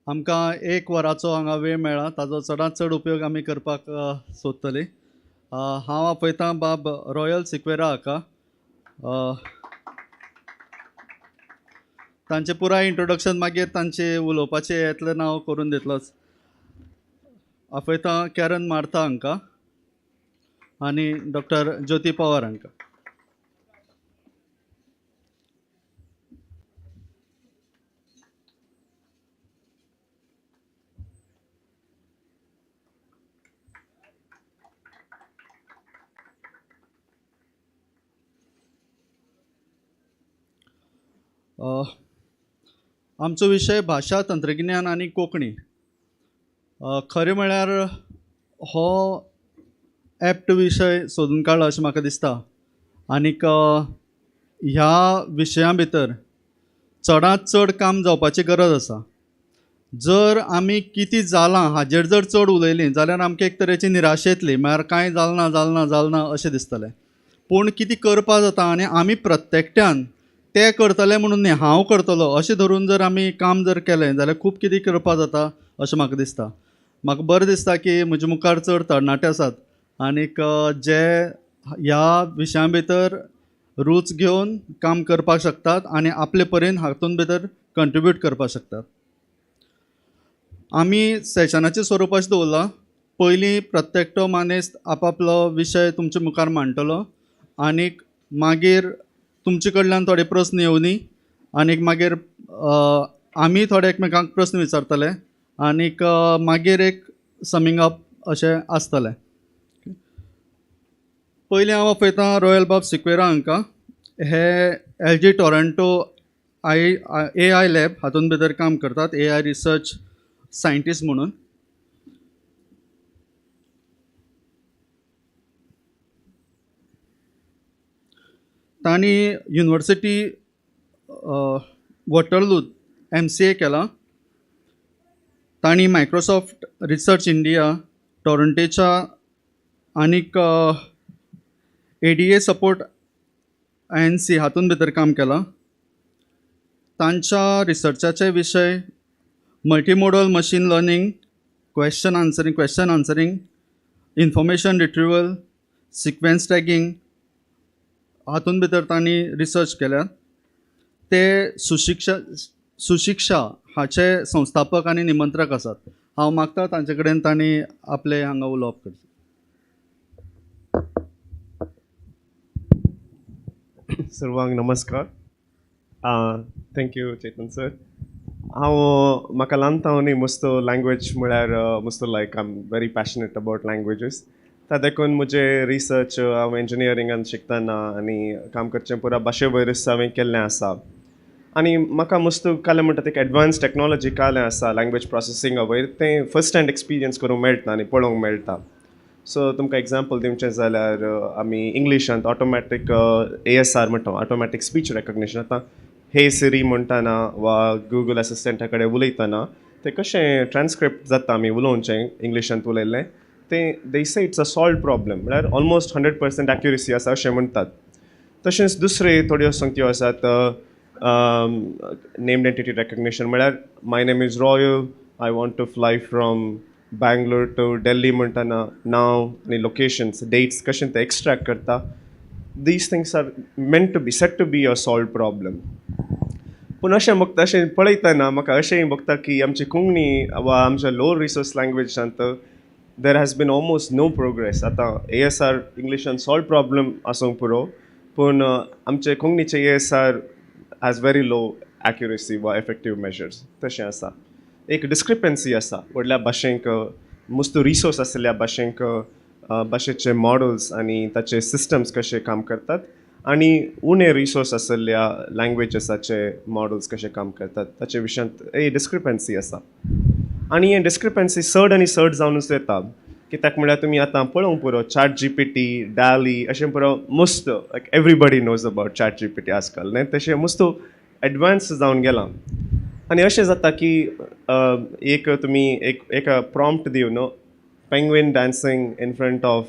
आमकां एक वराचो हांगा वेळ मेळ्ळा, ताजो चडांत चड उपयोग आमी करपाक सोदतली. हांव आपयतां बाब रॉयल सिक्वेरा हाका. तांचें पुराय इंट्रोडक्शन मागीर तांचें उलोवपाचें येतलें नांव करून दितलोच. आपयतां कॅरन मार्था हांकां आनी डॉक्टर ज्योती पवार हांकां. आमचो विशय भाशा, तंत्रगिन्यान आनी कोंकणी. खरें म्हळ्यार हो एप्ट विशय सोदून काडला अशें म्हाका दिसता आनीक ह्या विशया भितर चडांत चड काम जावपाची गरज आसा. जर आमी कितें जालां हाजेर जर चड उलयलीं जाल्यार आमकां एक तरेची निराशा येतली, म्हळ्यार कांय जालना जालना जालना अशें दिसतलें. पूण कितें करपा जाता आनी आमी प्रत्येकट्यान ते करतले म्हणून न्ही, हांव करतलो अशें धरून जर आमी काम जर केलें जाल्यार खूब कितें करपा जाता अशें म्हाका दिसता. म्हाका बरें दिसता की म्हजे मुखार चड तरणाटे आसात आनीक जे ह्या विशयां भितर रूच घेवन काम करपाक शकतात आनी आपले परीन हातूंत भितर कंट्रिब्यूट करपाक शकतात. आमी सेशनाचें स्वरूप अशें दवरलां, पयलीं प्रत्येकटो मानेस्त आपआपलो विशय तुमचे मुखार मांडटलो आनीक मागीर तुमचे कडल्यान थोडे प्रस्न येवनी आनीक मागीर आमी थोडे एकमेकांक प्रस्न विचारतले आनीक मागीर एक समींग अप अशें आसतलें. पयलीं हांव आपयतां रॉयल बाब सिक्वेरा हांकां. हे LG Toronto AI lab हातूंत भितर काम करतात, AI research scientist म्हणून. तांणी युनिवर्सिटी वॉटरलूत MCA केलां. तांणी मायक्रोसॉफ्ट रिसर्च इंडिया टोरंटोच्या आनीक ADA support INC हातूंत भितर काम केलां. तांच्या रिसर्चाचे विशय multimodal machine learning, question answering, information retrieval, sequence tagging हातूंत भितर तांणी रिसर्च केल्यात. ते सुशिक्षा हाचे संस्थापक आनी निमंत्रक आसात. हांव मागता तांचे कडेन तांणी आपलें हांगा उलोवप करचें. सर्वांक नमस्कार. Thank you Chetan sir. हांव म्हाका ल्हानतावनी मस्त लँग्वेज म्हळ्यार मस्त like I am very passionate about languages. ता देखून म्हजें रिसर्च हांव इंजिनियरिंगान शिकतना आनी काम करचें पुरा भाशे वयरच हांवें केल्लें आसा. आनी म्हाका मस्त कालें म्हणटा ते एडवान्स टॅक्नोलॉजी कालें आसा लँग्वेज प्रोसेसिंगा वयर, तें फर्स्ट हँड एक्सपिरियन्स करूंक मेळटा आनी पळोवंक मेळटा. सो तुमकां एग्जाम्पल दिवचें जाल्यार आमी इंग्लिशांत ऑटोमॅटीक ASR म्हणटा, ऑटोमॅटीक स्पीच रेकग्निशन. आतां हे सिरी म्हणटाना वा गुगल असिस्टंटा कडेन उलयतना तें कशें ट्रान्स्क्रिप्ट जाता आमी उलोवचें इंग्लिशांत उलयल्लें तें they say it's a solved problem, म्हळ्यार ऑलमोस्ट 100% एक्युरसी आसा अशें म्हणटात. तशेंच दुसरे थोड्यो संगत्यो आसात, नेम्ड एंटिटी रेकग्निशन म्हळ्यार my name is Royal, I want to fly from Bangalore to Delhi म्हणटाना नांव आनी लोकेशन्स डेट्स कशें ते एक्स्ट्रॅक्ट करता. These things are meant to be set to be a solved problem. पूण अशें बघता अशें पळयतना म्हाका अशेंय बघता की आमची कोंकणी वा आमच्या लोअर रिसोर्स लँग्वेजांत there has been almost no progress. आतां ASR इंग्लिशान सॉल्व प्रॉब्लम आसूंक पुरो, पूण आमचे कोंकणीचे ASR has very low accuracy वा इफेक्टीव मेजर्स तशें आसा. एक डिस्क्रिपन्सी आसा व्हडल्या भाशेंक मस्त रिसोर्स आशिल्ल्या भाशेंक भाशेचे मॉडल्स आनी ताचे सिस्टम्स कशे काम करतात आनी उणे रिसोर्स आशिल्ल्या लँग्वेजसाचे मॉडल्स कशे काम करतात ताचे विशयांत एक डिस्क्रिपन्सी आसा. आनी हे डिस्क्रिपन्सी चड आनी चड जावनूच येता. कित्याक म्हळ्यार तुमी आतां पळोवंक पुरो ChatGPT, DALL-E अशें पुरो मस्त like everybody knows about ChatGPT आजकाल न्ही, तशें मस्त एडवान्स जावन गेलां. आनी अशें जाता की एक तुमी एक प्रॉम्प्ट दिवन penguin dancing in front of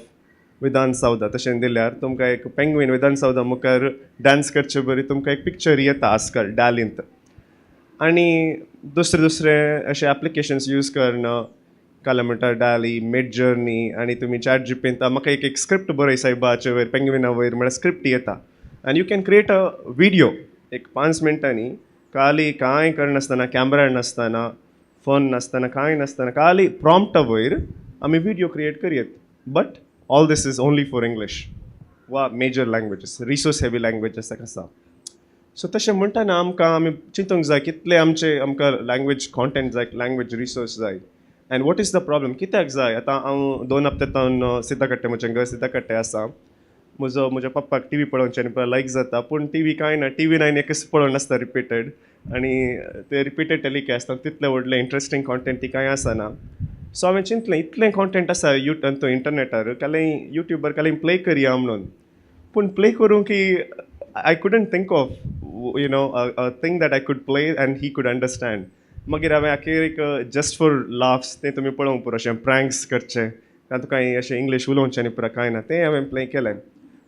Vidhana Soudha तशें दिल्यार तुमकां एक पेंग्वीन विधान सौदा मुखार डांस करचे बरी तुमकां एक पिक्चर येता आजकाल डालींत. आनी दुसरे दुसरे अशे एप्लिकेशन्स यूज करून काल म्हणटा डाली, मिड जर्नी आनी तुमी चॅट जीपीन म्हाका एक एक स्क्रिप्ट बरय सायबाचे वयर, पेंगविना वयर म्हळ्यार स्क्रिप्ट येता आनी you can create a video एक 5 मिनटांनी, खाली कांय करनासतना, कॅमरा नासतना, फोन नासतना, कांय नासतना, खाली प्रॉम्प्टा वयर आमी व्हिडियो क्रिएट करयत. But all this is only for English वा major languages, resource heavy languages ताका आसा. सो तशें म्हणटना आमकां आमी चिंतूंक जाय कितले आमचे आमकां लँग्वेज कॉन्टेंट जाय, लँग्वेज रिसोर्स जाय and what is the problem, कित्याक जाय. आतां हांव 2 हप्ते सिद्धाकट्टे, म्हजें घर सिद्धाकट्टे आसा. म्हजो म्हज्या पप्पाक टी व्ही पळोवचें आनी लायक जाता, पूण टी व्ही कांय ना, टी व्ही नायन एकच पळोवन नासता रिपीटेड आनी ते रिपीटेड टेलिकास्ट तितलें व्हडलें इंट्रस्टींग कॉन्टेंट ती कांय आसना. सो हांवें चिंतलें इतलें कॉन्टेंट आसा यू इंटरनेटार, काल्यां युट्यूबार काल्यां प्ले करया म्हणून. पूण प्ले करूंक की I couldn't think of you know a thing that I could play and he could understand. मागीर हांवें अखेर एक जस्ट फॉर लाफ्स तें तुमी पळोवंक पुरो, अशें प्रँक्स करचें, तातूंत कांय अशें इंग्लीश उलोवचें न्ही पुरो कांय ना, तें हांवें प्ले केलें.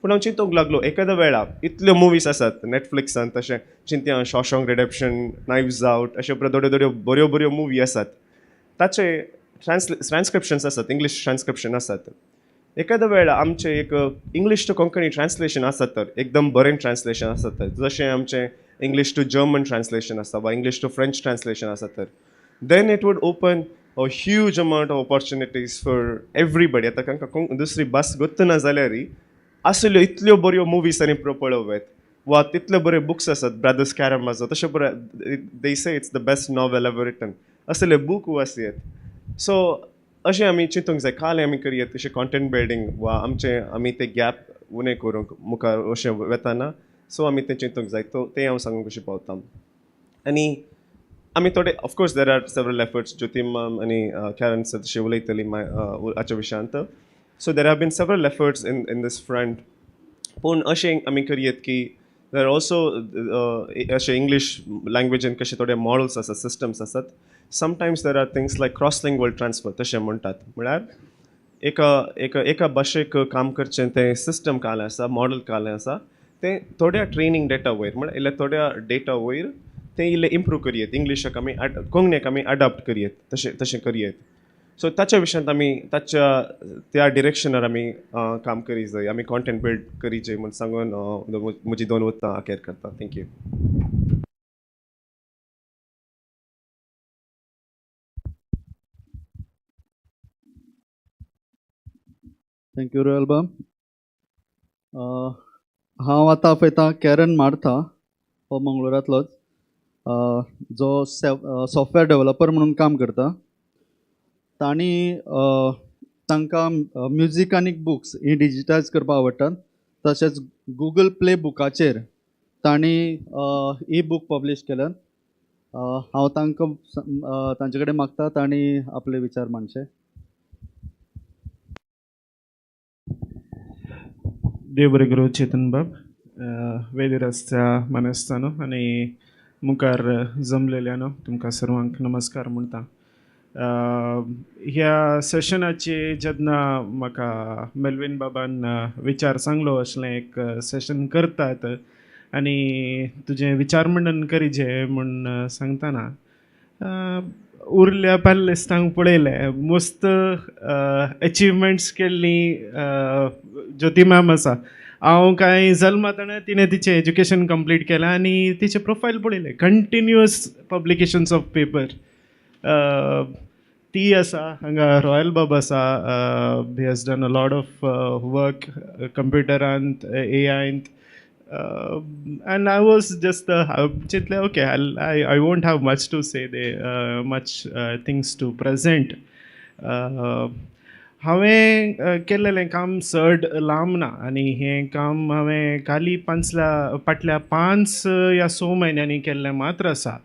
पूण हांव चिंतूंक लागलो एखाद्या वेळा इतल्यो मुवीज आसात नेटफ्लिक्सान, तशें चिंतया शॉशॉंक रिडेप्शन, नायव्स आवट, अश्यो थोड्यो थोड्यो बऱ्यो बऱ्यो मुवी आसात, ताचे ट्रान्स्क्रिप्शन्स आसात, इंग्लीश ट्रान्स्क्रिप्शन आसात. एखाद्या वेळा आमचें एक इंग्लीश टू कोंकणी ट्रान्सलेशन आसत तर एकदम बरें ट्रान्सलेशन आसत तर, जशें आमचें इंग्लीश टू जर्मन ट्रान्सलेशन आसा वा इंग्लीश टू फ्रेंच ट्रान्सलेशन आसत तर, then it would open a huge amount of opportunities for everybody. आतां तांकां दुसरी भास गोत्तना जाल्यार आसल्यो इतल्यो बऱ्यो मुवीज आनी पळोवं वा तितल्यो बऱ्यो बुक्स आसात, ब्रदर्स कारामाझोव तशें बरें, they say it's the best novel ever written, असले बूक आसयेत. सो अशें आमी चिंतूंक जाय, काल आमी करयेत अशें कॉन्टेंट बिल्डींग वा आमचें आमी ते गॅप उणें करूंक मुखार अशें वेताना, सो आमी तें चिंतूंक जाय. तो तें हांव सांगूंक कशें पावता. आनी आमी थोडे of course there are several efforts, Jyoti ma'am आनी कॅरन सर तशें उलयतली हाच्या विशयांत. So there have been several efforts in this front. पूण अशें आमी करयेत की there are also अशें इंग्लीश लँग्वेजीन कशे थोडे मॉडल्स आसात, सिस्टम्स आसात. Sometimes there are things like cross lingual transfer तशें म्हणटात, म्हळ्यार एका एका एका भाशेक काम करचें तें सिस्टम कालें आसा, मॉडल कालें आसा, तें थोड्या ट्रेनींग डेटा वयर, म्हळ्यार इल्ले थोड्या डेटा वयर तें इल्लें इम्प्रूव करयेत, इंग्लिशाक आमी कोंकणीक आमी अडॉप्ट करयेत, तशें तशें करयेत. सो ताच्या विशयांत आमी ताच्या त्या डिरेक्शनार आमी काम करी जाय, आमी कॉन्टेंट बिल्ड करी जाय म्हूण सांगून म्हजी 2 उतरां अखेर करता. Thank you. Thank you royal बाब. हांव आतां आपयतां कॅरन मार्था, हो मंगळुरांतलोच, जो सॉफ्टवेअर डेव्हलपर म्हणून काम करता. तांणी तांकां म्युजीक आनी बुक्स ही डिजिटायज करपाक आवडटात, तशेंच गुगल प्ले बुकाचेर तांणी ई बूक पब्लीश केल्यात. हांव तांकां तांचे कडेन मागता तांणी आपले विचार मांडचे. देव बरें करूं चेतन बाब, वेदीर आसच्या मानेस्तानो आनी मुखार जमलेल्यानो तुमकां सर्वांक नमस्कार म्हणटा. ह्या सेशनाचे जेन्ना म्हाका मेलवीन बाबान विचार सांगलो असलें एक सेशन करतात आनी तुजें विचार मंडन करीजे म्हूण सांगतना उरल्या पॅनलिस्टांक पळयलें, मस्त एचिवमेंट्स केल्ली ज्योती मॅम आसा. हांव कांय जल्मातना तिणें तिचें एज्युकेशन कंप्लीट केलें आनी तिचें प्रोफायल पळयलें, कंटिन्युअस पब्लिकेशन्स ऑफ पेपर ती आसा. हांगा रॉयल बाब आसा, he has done a lot of work कंप्युटरांत, A आयंत. And I was just चिंतलें okay I won't have much to say, they much things to present. हांवें केल्लेलें काम चड लांब ना आनी हें काम हांवें खाली फाटल्या 5 या 6 म्हयन्यांनी केल्लें मात्र आसा.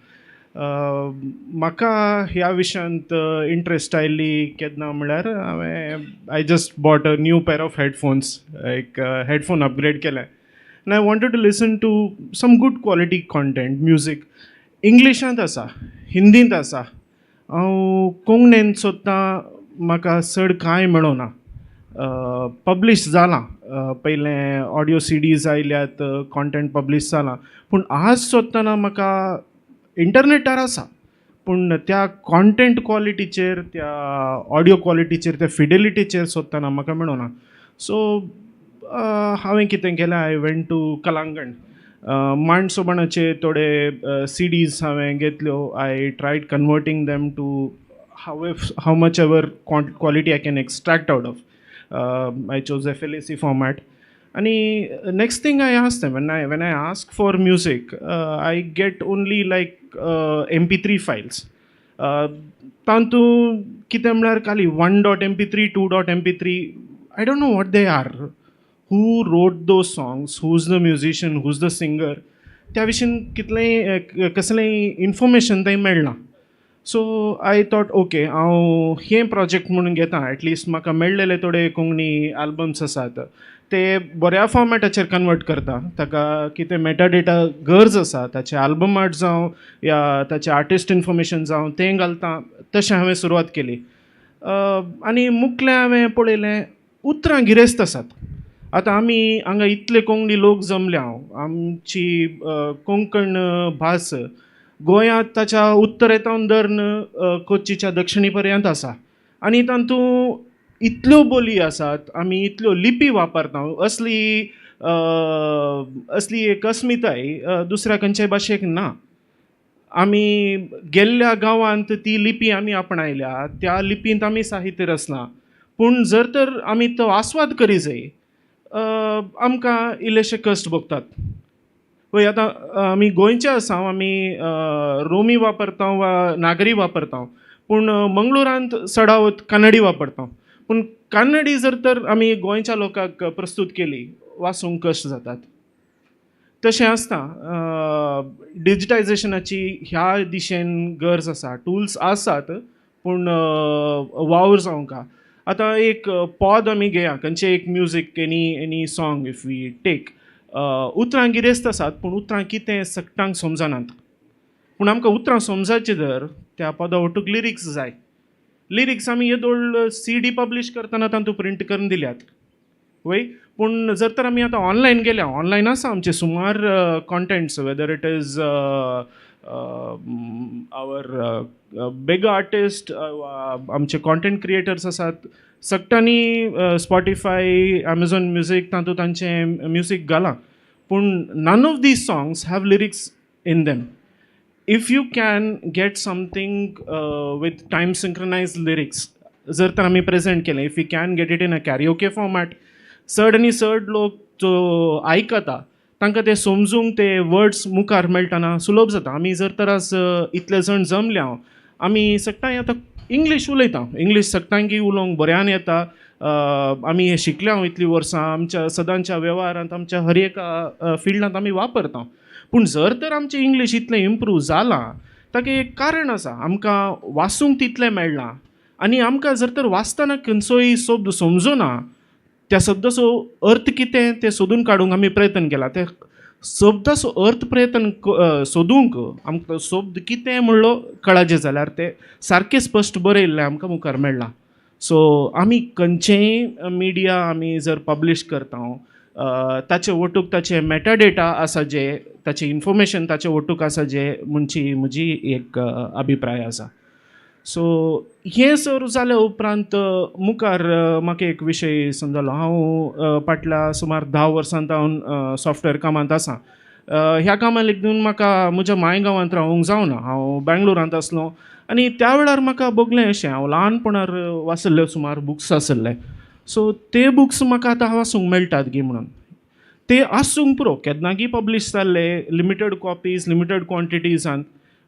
म्हाका ह्या विशयांत इंट्रस्ट आयली केन्ना म्हळ्यार हांवें I just bought a new pair of headphones, एक हेडफोन अपग्रेड केलें and I wanted to listen to some good quality content music. इंग्लिशांत आसा, हिंदींत आसा, हांव कोंकणींत सोदतां, म्हाका चड कांय मेळना. पब्लीश जालां, पयलें ऑडियो सिडीज आयल्यात, कॉन्टेंट पब्लीश जालां, पूण आज सोदतना म्हाका इंटरनेटार आसा पूण त्या कॉन्टेंट क्वॉलिटीचेर, त्या ऑडियो क्वॉलिटीचेर, त्या फिडेलिटीचेर सोदतना म्हाका मेळना. सो हांवें कितें केलें, I went to कलांगण, मांड सोबणाचे थोडे सीडीज हांवें घेतल्यो. I tried converting them to how much ever quality I can extract out of. I chose FLAC format. आनी next thing I ask them, when I ask for music, I get only like MP3 files. तातूंत कितें म्हळ्यार खाली 1.mp3, 2.mp3. I don't know what they are, who wrote those songs, who is the musician, who is the singer. त्या विशीं कितलेंय कसलेंय information थंय मेळना. सो I thought okay, हांव हें प्रोजेक्ट म्हणून घेता, एटलिस्ट म्हाका मेळ्ळेले थोडे कोंकणी आल्बम्स आसात ते बऱ्या फॉर्मेटाचेर कन्वर्ट करता, ताका कितें मेटाडेटा गरज आसा, ताचे आल्बम आर्ट जावं या ताचें आर्टिस्ट इन्फॉर्मेशन जावं, तें घालता. तशें हांवें सुरवात केली. आनी मुखलें हांवें पळयलें, उतरां गिरेस्त आसात. आतां आमी हांगा इतले कोंकणी लोक जमल्या, आमची कोंकण भास गोंयांत ताच्या उत्तरेतावन धरून कोच्चीच्या दक्षिणी पर्यंत आसा आनी तातूंत इतल्यो बोली आसात, आमी इतल्यो लिपी वापरता. असली असली एक अस्मिताय दुसऱ्या खंयच्याय भाशेक ना. आमी गेल्ल्या गांवांत ती लिपी आमी आपणायल्या, त्या लिपींत आमी साहित्य रचलां. पूण जर तर आमी तो आस्वाद करी जाय, आमकां इल्लेशे कश्ट भोगतात. पळय, आतां आमी गोंयचे आसा, आमी रोमी वापरता वा नागरी वापरता, पूण मंगळुरांत चडावत कानडी वापरता. पूण कानडी जर तर आमी गोंयच्या लोकांक प्रस्तूत केली, वाचूंक कश्ट जातात. तशें आसता, डिजिटायजेशनाची ह्या दिशेन गरज आसा. टुल्स आसात, पूण वावर जावंक. आतां एक पद आमी घेया, खंयचें एक music, any song if we take, उतरां गिरेस्त आसात, पूण उतरां कितें सगटांक समजनात. पूण आमकां उतरां समजायचीं जर त्या पदा वटूक लिरिक्स जाय. लिरिक्स आमी येदोळ सीडी पब्लीश करतना तातूंत प्रिंट करून दिल्यात वय. पूण जर तर आमी आतां ऑनलायन गेल्या, ऑनलायन आसा आमचे सुमार contents, whether it is our big artist, आमचे कॉन्टेंट क्रिएटर्स आसात, सगळ्यांनी स्पॉटिफाय, एमेझॉन म्युजीक तातूंत तांचें म्युजीक घालां. पूण none of these songs have lyrics in them. If you can get something with time synchronized lyrics, जर तर आमी प्रेजेंट केलें, if you can get it in a karaoke format, चड आनी चड लोक जो आयकता तांकां ते समजूंक ते वर्ड्स मुखार मेळटना सुलभ जाता. आमी जर तर आज इतले जाण जमल्या, आमी सगळ्यांक आतां इंग्लीश उलयता, इंग्लीश सगळ्यांकी उलोवंक बऱ्यान येता. आमी हें शिकल्या इतलीं वर्सां, आमच्या सदांच्या वेव्हारांत, आमच्या हर एका फिल्डांत आमी वापरता. पूण जर तर आमचें इंग्लीश इतलें इम्प्रूव जालां, ताका एक कारण आसा, आमकां वाचूंक तितलें मेळ्ळां. आनी आमकां जर तर वाचतना खंयचोय शब्द समजुना, त्या शब्दाचो अर्थ कितें तें सोदून काडूंक आमी प्रयत्न केला. त्या शब्दाचो अर्थ प्रयत्न सोदूंक आमकां शब्द कितें म्हणलो कळाचें जाल्यार तें सारकें स्पश्ट बरयल्लें आमकां मुखार मेळ्ळां. सो आमी खंयचेंय मिडिया आमी जर पब्लीश करता, ताचे वटूक ताचे मेटाडेटा आसा, जे ताचें इन्फॉर्मेशन ताचे वटूक आसा, जे म्हणची म्हजी एक अभिप्राय आसा. सो हें सर जाल्या उपरांत मुखार म्हाका एक विशय समजलो. हांव फाटल्या सुमार 10 वर्सां सावन सॉफ्टवेअर कामांत आसा. ह्या कामाक लागून म्हाका म्हज्या माय गांवांत रावूंक जावना. हांव बेंगलोरांत आसलो आनी त्या वेळार म्हाका भोगलें अशें, हांव ल्हानपणार वाचिल्ले सुमार बुक्स आसले, सो ते बुक्स म्हाका आतां वाचूंक मेळटात गी म्हणून. ते आसूंक पुरो, केन्नागी पब्लीश जाल्ले, लिमिटेड कॉपीज, लिमिटेड क्वॉन्टिटीजान.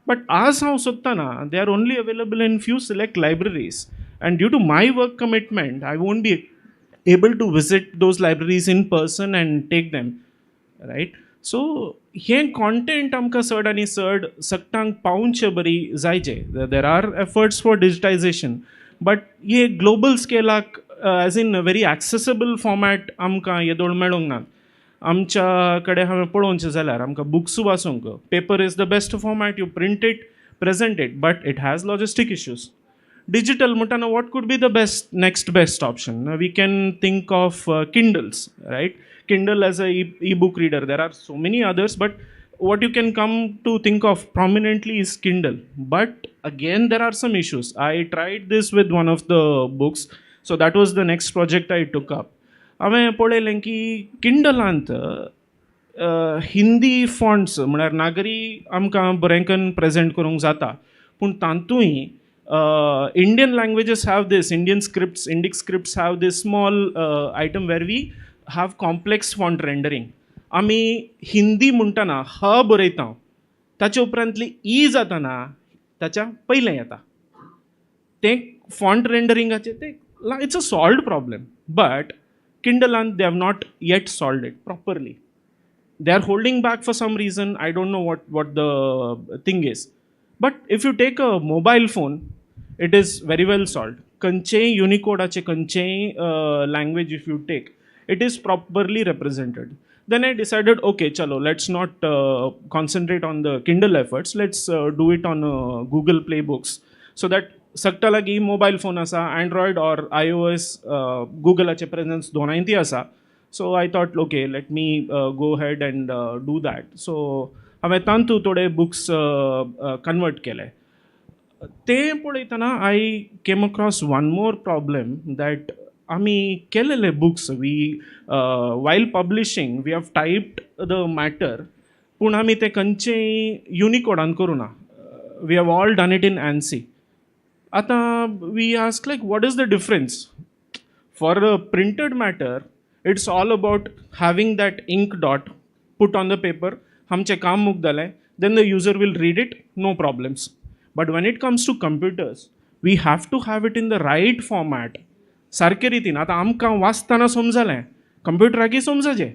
बट आज हांव सोदतना they are only available in few select libraries, and due to my work commitment I won't be able to visit those libraries in person and take them, right? So हें content आमकां चड आनी चड सगटांक पावोवचें बरी जायचे. There are efforts for digitization, but हे global स्केलाक as in very accessible format आमकां येदोळ मेळूंक ना. आमच्या कडेन हांवें पळोवचें जाल्यार आमकां बुक्स वाचूंक paper is the best format, you print it, present it, but it has logistic issues. Digital म्हणटाना what could be the best next best option? We can think of Kindles, right? Kindle as a e book reader. There are so many others, but What you can come to think of prominently is Kindle. But again, there are some issues. I tried this with one of the books. So that was the next project I took up. हांवें पळयलें की किंडलांत Hindi fonts, म्हळ्यार नागरी, आमकां बरें present करूंक जाता, पूण तातूंय Indian languages have this, Indian scripts, Indic scripts have this small item where we have complex font rendering. आमी हिंदी म्हणटना ह बरयता, ताचे उपरांतली ई जाताना ताच्या पयलें येता. तें फॉन्ट रेंडरिंगाचें तें it's a solved problem, but किंडलान they have not yet solved it properly. They are holding back for some reason. I don't know what the thing is. But if you take a mobile phone, it is very well solved. खंयचेय युनिकोडाचे, खंयचेय language if you take, it is properly represented. Then I decided, okay, चलो, let's not concentrate on the Kindle efforts. Let's do it on Google Play Books, so that सगटा लागीं mobile phone आसा, Android or iOS, गुगलाचे presence दोनांय ती आसा. So I thought, okay, let me go ahead and do that. So हांवें तातूंत थोडे books convert केले. ते पळयतना I came across one more problem, that आमी केलेले books, we, while publishing, we have typed the matter, पूण आमी ते खंयचेय युनिकोडान करूं ना. We have all done it in ANSI. आतां we ask, like, what is the difference? For a printed matter, it's all about having that ink dot put on the paper. आमचें काम मुगदलें, then the user will read it, no problems. But when it comes to computers, we have to have it in the right format, सारके रितीन. आतां आमकां वाचतना समजलें, कंप्युटराकय समजचें.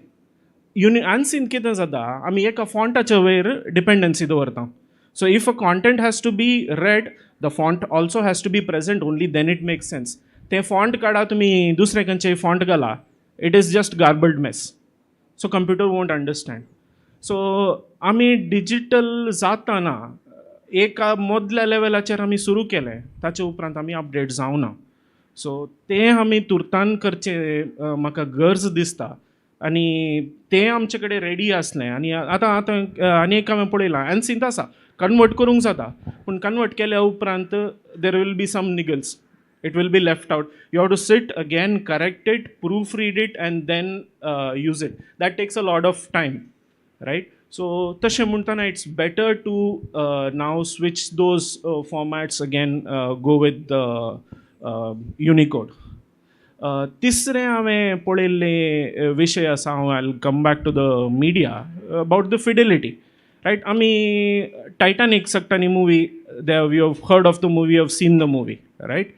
युनि आन्सीन कितें जाता, आमी एका फॉन्टाच्या वयर डिपेंडन्सी दवरता. So if a content has to be read, the font also has to be present. Only then it makes sense. तें फॉन्ट काडा, तुमी दुसरें खंयचेय फॉन्ट घाला, it is just garbled mess. So computer won't understand. So आमी digital जाताना एका मदल्या लेवलाचेर आमी सुरू केलें, ताचे उपरांत आमी अपडेट जावना. सो तें आमी तुर्तान करचें म्हाका गरज दिसता आनी तें आमचे कडेन रेडी आसलें. आनी आतां आनी एक हांवें पळयलां, एनसींत आसा, कन्वर्ट करूंक जाता, पूण कन्वर्ट केल्या उपरांत there will be some niggles, it will be left out. You have to sit again, correct it, proofread it and then use it. That takes a lot of time, right? So तशें म्हणटना it's better to now switch those formats again, go with Unicode. तिसरें हांवें पळयल्ले विशय आसा, हांव I come back to the media about the fidelity, right? आमी टायटानीक सगटांनी movie, they you have heard of the movie, have seen the movie, right?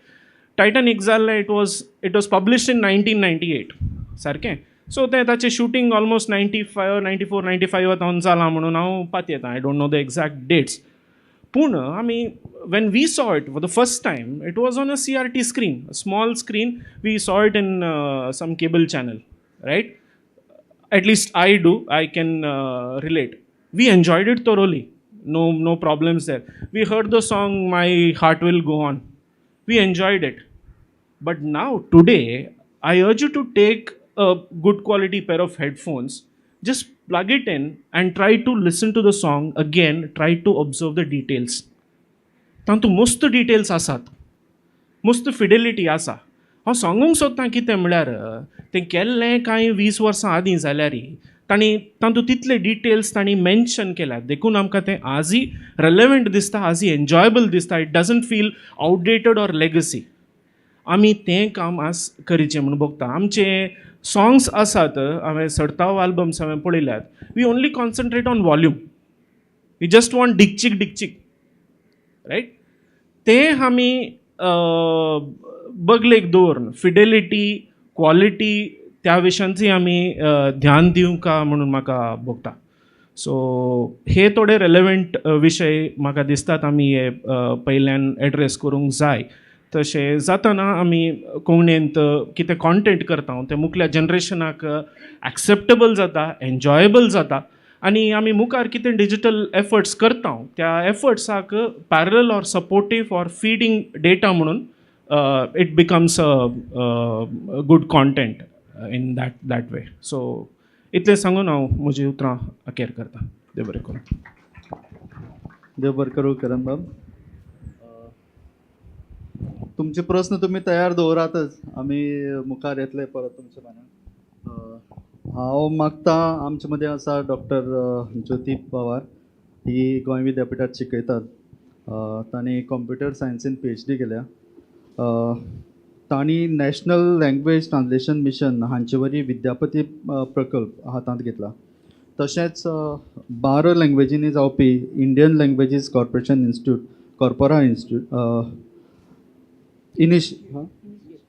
Titanic जाल्लें, it was published in 1998 सारकें. So तें ताचें shooting almost 95, 94, 95 जावन जालां म्हणून हांव पातयेतां. I don't know the exact dates. पूण आमी when we saw it for the first time, it was on a CRT screen, small screen. We saw it in some cable channel, right? At least I do, I can relate. We enjoyed it thoroughly. No problems there. We heard the song "My Heart Will Go On." We enjoyed it. But now, today, I urge you to take a good quality pair of headphones, just plug it in and try to listen to the song again, try to observe the details. तातूंत मस्त details आसात, मस्त Fidelity आसा. हांव सांगूंक सोदतां कितें म्हळ्यार, तें केल्लें कांय 20 वर्सां आदीं जाल्यार तांणी तातूंत तितले डिटेल्स तांणी मेन्शन केल्यात, देखून आमकां तें आजय रेलेवंट दिसता, आजय एन्जॉयबल दिसता. It doesn't feel outdated or legacy. आमी तें काम आज करचें म्हूण भोगता. आमचे सॉंग्स आसात, हांवें सर्ताव आल्बम्स हांवें पळयल्यात, we only concentrate on volume. We just want डिकचीक डिकचीक, रायट? तें आमी बगलेक दवरून फिडेलिटी, क्वॉलिटी, त्या विशयांची आमी ध्यान दिवंका म्हणून म्हाका भोगता. सो हे थोडे रेलेवंट विशय म्हाका दिसतात, आमी हे पयल्यान एड्रेस करूंक जाय. तशें जाताना आमी कोंकणींत कितें कॉन्टेंट करता तें मुखल्या जनरेशनाक एक्सेप्टेबल जाता, एन्जॉयेबल जाता आनी आमी मुखार कितें डिजिटल एफर्ट्स करता, त्या एफर्ट्साक parallel or supportive or feeding data म्हणून it becomes a good content in that way. So इतलें सांगून हांव म्हजी उतरां अखेर करता. देव बरें करूं. देव बरें करूं करण बाब. तुमचे प्रस्न तुमी तयार दवरातच, आमी मुखार येतले परत तुमचे मानान. हांव मागता आमचे मदीं आसा डॉक्टर ज्योती पवार, ही गोंय विद्यापिठात शिकयतात. तांणी कंप्युटर सायन्सीन PhD केल्या. तांणी नॅशनल लँग्वेज ट्रान्सलेशन मिशन हांचे वरवीं विद्यापती प्रकल्प हातांत घेतला. तशेंच 12 लँग्वेजींनी जावपी Indian languages corporation institute corpora institute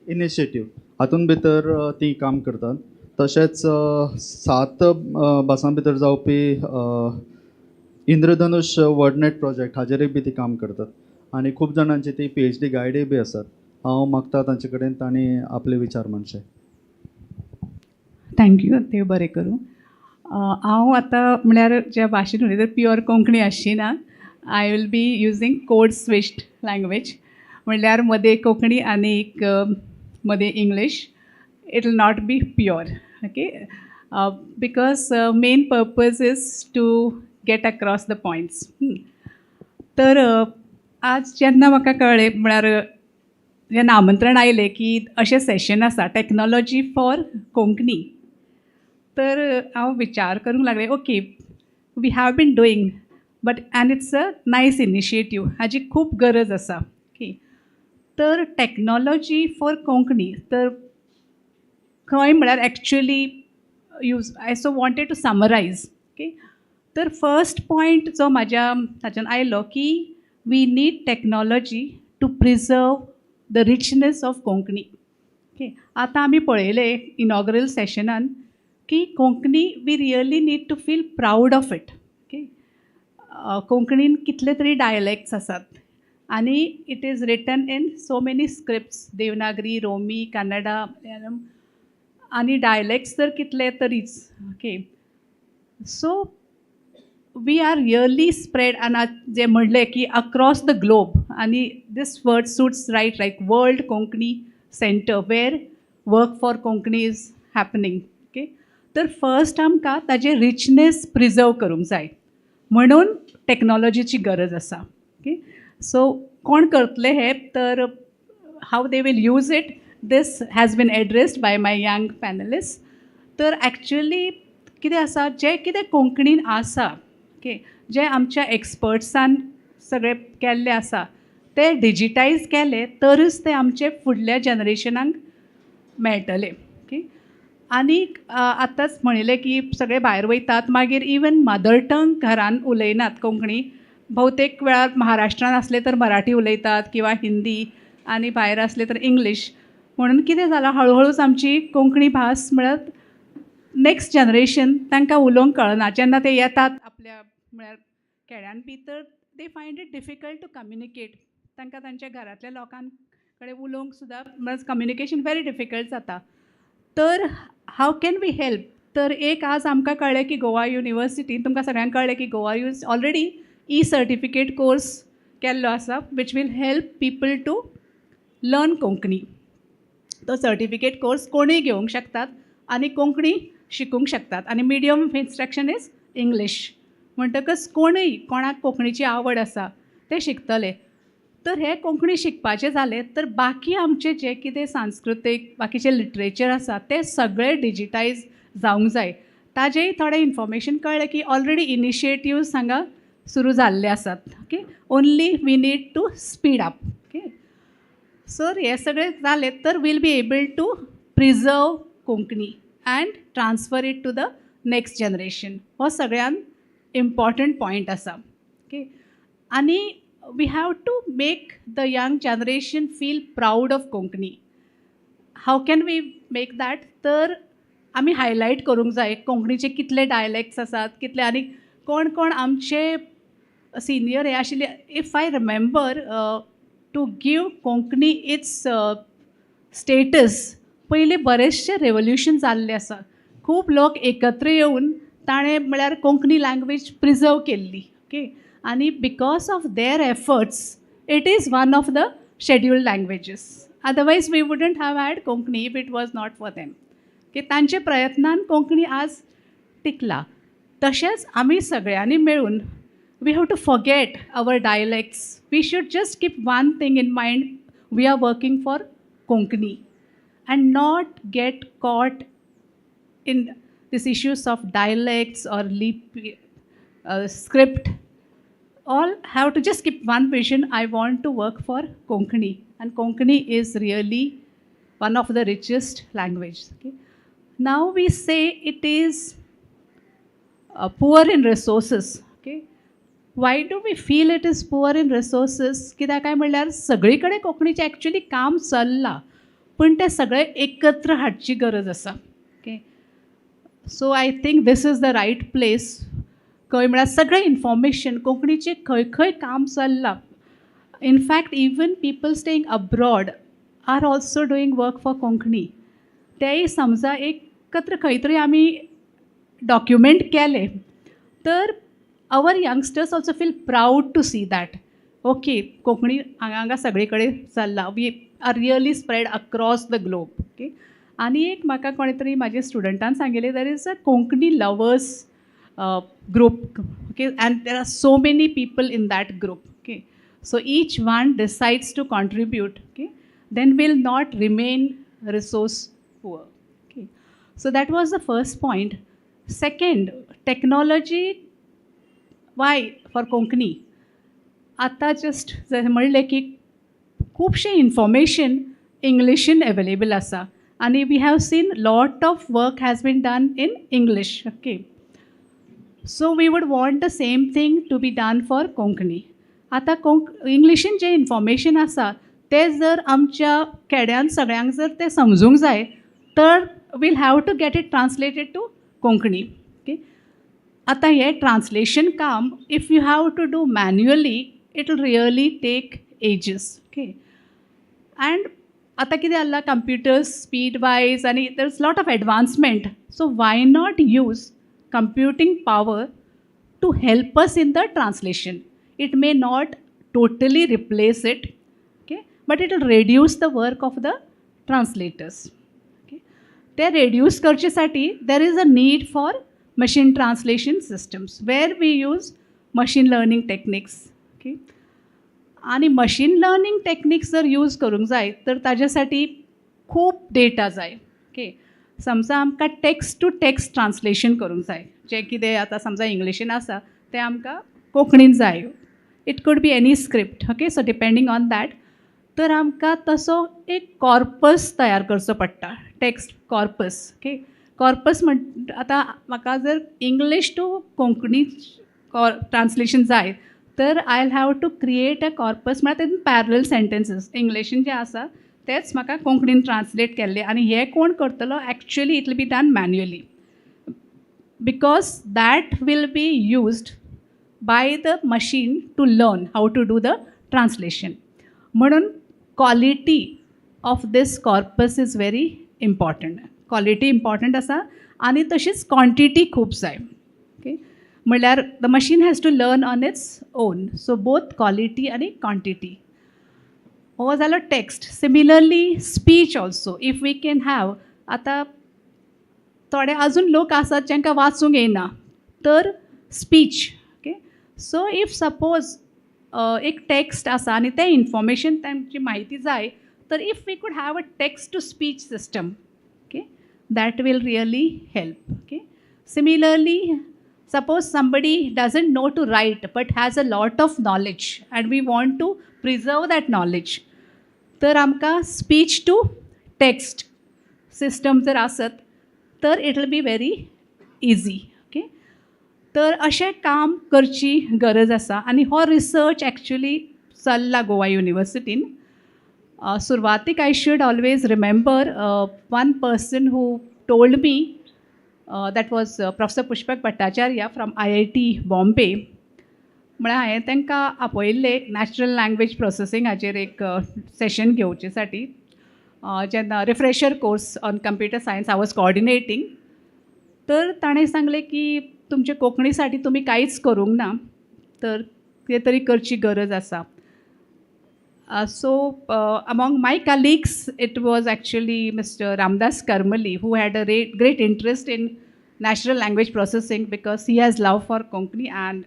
initiative हातूंत भितर ती काम करतात. तशेंच 7 भासां भितर जावपी इंद्रधनुश वर्डनेट प्रोजेक्ट हाजेरूय बी ती काम करतात आनी खूब जाणांची ती PhD गायडूय बी आसात. हांव मागता तांचे कडेन तांणी आपले विचार मांडचे. Thank you, देव बरें करूं. हांव आतां म्हळ्यार ज्या भाशेन उलयता प्युअर कोंकणी आसची ना. I will be using code switched language, म्हणल्यार मदें कोंकणी आनी एक मदें English. It will not be pure, okay, because main purpose is to get across the points. तर आज जेन्ना म्हाका कळ्ळें, म्हळ्यार जेन्ना आमंत्रण आयलें की अशें सेशन आसा टॅक्नोलॉजी फॉर कोंकणी, तर हांव विचार करूंक लागलें, okay, we have been doing but and it's a nice initiative, हाजी खूब गरज आसा. ओके, तर टॅक्नोलॉजी फॉर कोंकणी तर खंय म्हळ्यार actually use I so wanted to summarise. Okay, तर फर्स्ट पॉयंट जो म्हाज्या ताच्यान आयलो की we need technology to preserve the richness of Konkani. Okay, आतां आमी पळयलें इनॉग्रल सेशनान की Konkani we really need to feel proud of it. Okay, कोंकणीन कितले तरी डायलॅक्ट्स आसात आनी it is written in so many scripts, Devanagari, Romi, Kannada, Malayalam, आनी डायलॅक्ट्स तर कितले तरीच. Okay, so we are really spread आनी जे म्हणलें की अक्रॉस the globe, आनी this word suits right, like world Konkani centre where work for Konkani is happening. Okay, तर first आमकां ताजें रिचनेस प्रिजर्व करूंक जाय, म्हणून टॅक्नोलॉजीची गरज आसा. ओके, सो कोण करतले हें, तर how they will use it, this has been addressed by my young panelist. तर एक्चुअली कितें आसा, जें कितें कोंकणीन आसा, ओके, जें आमच्या एक्सपर्ट्सान सगळें केल्लें आसा तें डिजिटायज केलें तरच तें आमचे फुडल्या जनरेशनाक मेळटलें. ओके, आनीक आतांच म्हणिल्लें की सगळे भायर वयतात, मागीर इवन मदर टंग घरान उलयनात कोंकणी. भोवतेक वेळार महाराष्ट्रान आसले तर मराठी उलयतात किंवा हिंदी, आनी भायर आसले तर इंग्लीश. म्हणून कितें जालां, हळुहळूच आमची कोंकणी भास म्हळ्यार नेक्स्ट जनरेशन तांकां उलोवंक कळना. जेन्ना ते येतात आपल्या म्हळ्यार खेड्यान बी, तर they find it difficult to communicate. तांकां तांच्या घरांतल्या लोकां कडेन उलोवंक सुद्दां म्हळ्यार कम्युनिकेशन व्हेरी डिफिकल्ट जाता. तर हाव can we help, तर एक आज आमकां कळ्ळें की गोवा युनिवर्सिटीन, तुमकां सगळ्यांक कळ्ळें की Goa use already e certificate course केल्लो आसा, which will help people to learn Konkani. तो सर्टिफिकेट कोर्स कोणूय घेवंक शकतात आनी कोंकणी शिकूंक शकतात, आनी medium of instruction is English. म्हणटकच कोणूय कोणाक कोंकणीची आवड आसा ते शिकतले. तर हे कोंकणी शिकपाचें जालें तर बाकी आमचें जें कितें सांस्कृतीक बाकीचें लिटरेचर आसा तें सगळें डिजिटायज जावंक जाय. ताजेंय थोडें इन्फॉर्मेशन कळ्ळें की ऑलरेडी इनिशिएटिव्स हांगा सुरू जाल्ले आसात. Okay, only we need to speed up. Okay, sir हें सगळें जालें तर we'll be able to preserve Konkani and transfer it to the next generation. हो सगळ्यान इम्पॉर्टंट पॉयंट आसा. ओके, आनी we have to make the young generation feel proud of Konkani. How can we make that? तर आमी highlight करूंक जाय कोंकणीचे कितले डायलॅक्ट्स आसात, कितले आनी कोण कोण आमचे सिनियर हे आशिल्ले. If I remember, to give Konkani its status, पयलीं बरेचशे रेवोल्युशन जाल्लें आसा. खूब लोक एकत्र येवन ताणें म्हळ्यार कोंकणी लँग्वेज प्रिजर्व केल्ली. ओके, आनी because of their efforts it is one of the scheduled languages. Otherwise we wouldn't have had Konkani if it was not for them. की तांचे प्रयत्नान कोंकणी आज टिकला. तशेंच आमी सगळ्यांनी मेळून we have to forget our dialects. We should just keep one thing in mind: we are working for Konkani and not get caught in these issues of dialects or lipi, script. All have to just keep one vision: I want to work for Konkani, and Konkani is really one of the richest language. Okay? Now we say it is poor in resources. Okay? Why do we feel it is poor in resources? कित्याक काय म्हणल्यार सगळी कडेन कोंकणीचें actually काम चल्लां, पूण तें सगळें एकत्र हाडची गरज आसा. Okay, so I think this is the right place. खंय म्हळ्यार सगळें इन्फॉर्मेशन कोंकणीचें खंय खंय काम चल्लां. In fact, even people staying abroad are also doing work for Konkani. तेय समजा एकत्र खंय तरी आमी डॉक्युमेंट केलें तर our youngsters also feel proud to see that, okay, Konkani हांगा हांगा सगळे कडेन चल्लां, we are really spread across the globe. Okay, आनी एक म्हाका कोणें तरी म्हाज्या स्टुडंटान सांगिल्लें, there is a Konkani lovers group, okay, and there are so many people in that group. Okay, so each one decides to contribute, okay, then will not remain resource poor. Okay, so that was the first point. Second, technology, why for Konkani? आतां just म्हणलें की खुबशें information इंग्लिशीन available आसा आनी we have seen lot of work has been done in English. Okay, so we would want the same thing to be done for Konkani. आतां कोंक इंग्लिशीन जें इन्फॉर्मेशन आसा तें जर आमच्या खेड्यान सगळ्यांक जर तें समजूंक जाय तर we'll have to get it translated to Konkani. Okay, आतां हें ट्रान्सलेशन काम if you have to do manually, it will really take ages. Okay, and आतां कितें जालां, कंप्युटर्स स्पीड वायज आनी there is lot of advancement, so why not use computing power to help us in the translation? It may not totally replace it, okay, but it will reduce the work of the translators. Okay, ते reduce करचेसाठी there is a need for machine translation systems where we use machine learning techniques. Okay, आनी machine learning techniques जर use करूंक जाय तर ताज्या साठी खूब data जाय. ओके, समजा आमकां टेक्स्ट टू टेक्स्ट ट्रान्सलेशन करूंक जाय, जें कितें आतां समजा इंग्लिशीन आसा तें आमकां कोंकणीन जाय, it could be any script. Okay, so depending on that तर आमकां तसो एक कॉर्पस तयार करचो पडटा, टेक्स्ट कॉर्पस. ओके, कॉर्पस म्हण आतां म्हाका जर इंग्लीश टू कोंकणी ट्रान्सलेशन जाय तर I have to create a corpus, म्हळ्यार तेतून पॅरलल सेंटेन्सीस इंग्लिशीन जें आसा तेच म्हाका कोंकणीन ट्रान्सलेट केल्ले. आनी हें कोण करतलो? Actually it will be done manually, because that will be used by the machine to learn how to do the translation. म्हणून quality of this corpus is very important. Quality important आसा आनी तशीच quantity खूब जाय. Okay, म्हणल्यार the machine has to learn on its own, so both quality आनी quantity. हो जालो text. Similarly speech also if we can have, आतां थोडे अजून लोक आसात जांकां वाचूंक येयना तर speech. Okay, so if suppose एक टेक्स्ट आसा आनी तें इन्फॉर्मेशन तांची म्हायती जाय तर if we could have a text to speech system, okay, that will really help. Okay, similarly suppose somebody doesn't know to write but has a lot of knowledge and we want to preserve that knowledge, तर आमकां speech two text system जर आसत तर it will be very easy. Okay, तर अशें काम करची गरज आसा आनी हो रिसर्च एक्चुली चल्ला गोवा युनिवर्सिटीन. सुरवातीक I should always remember one person who told me, that was Professor Pushpak Bhattacharya from IIT Bombay. म्हळ्यार हांवें तांकां आपयल्लें नॅचरल लँग्वेज प्रोसेसींग हाचेर एक सेशन घेवचे साठी, जेन्ना refresher course on computer science I was coordinating. तर ताणें सांगलें की तुमचे कोंकणी साठी तुमी कांयच करूंक ना तर कितें तरी करची गरज आसा. So among my colleagues it was actually Mister Ramdas Karmali who had a great interest in natural language processing because he has love for Konkani, and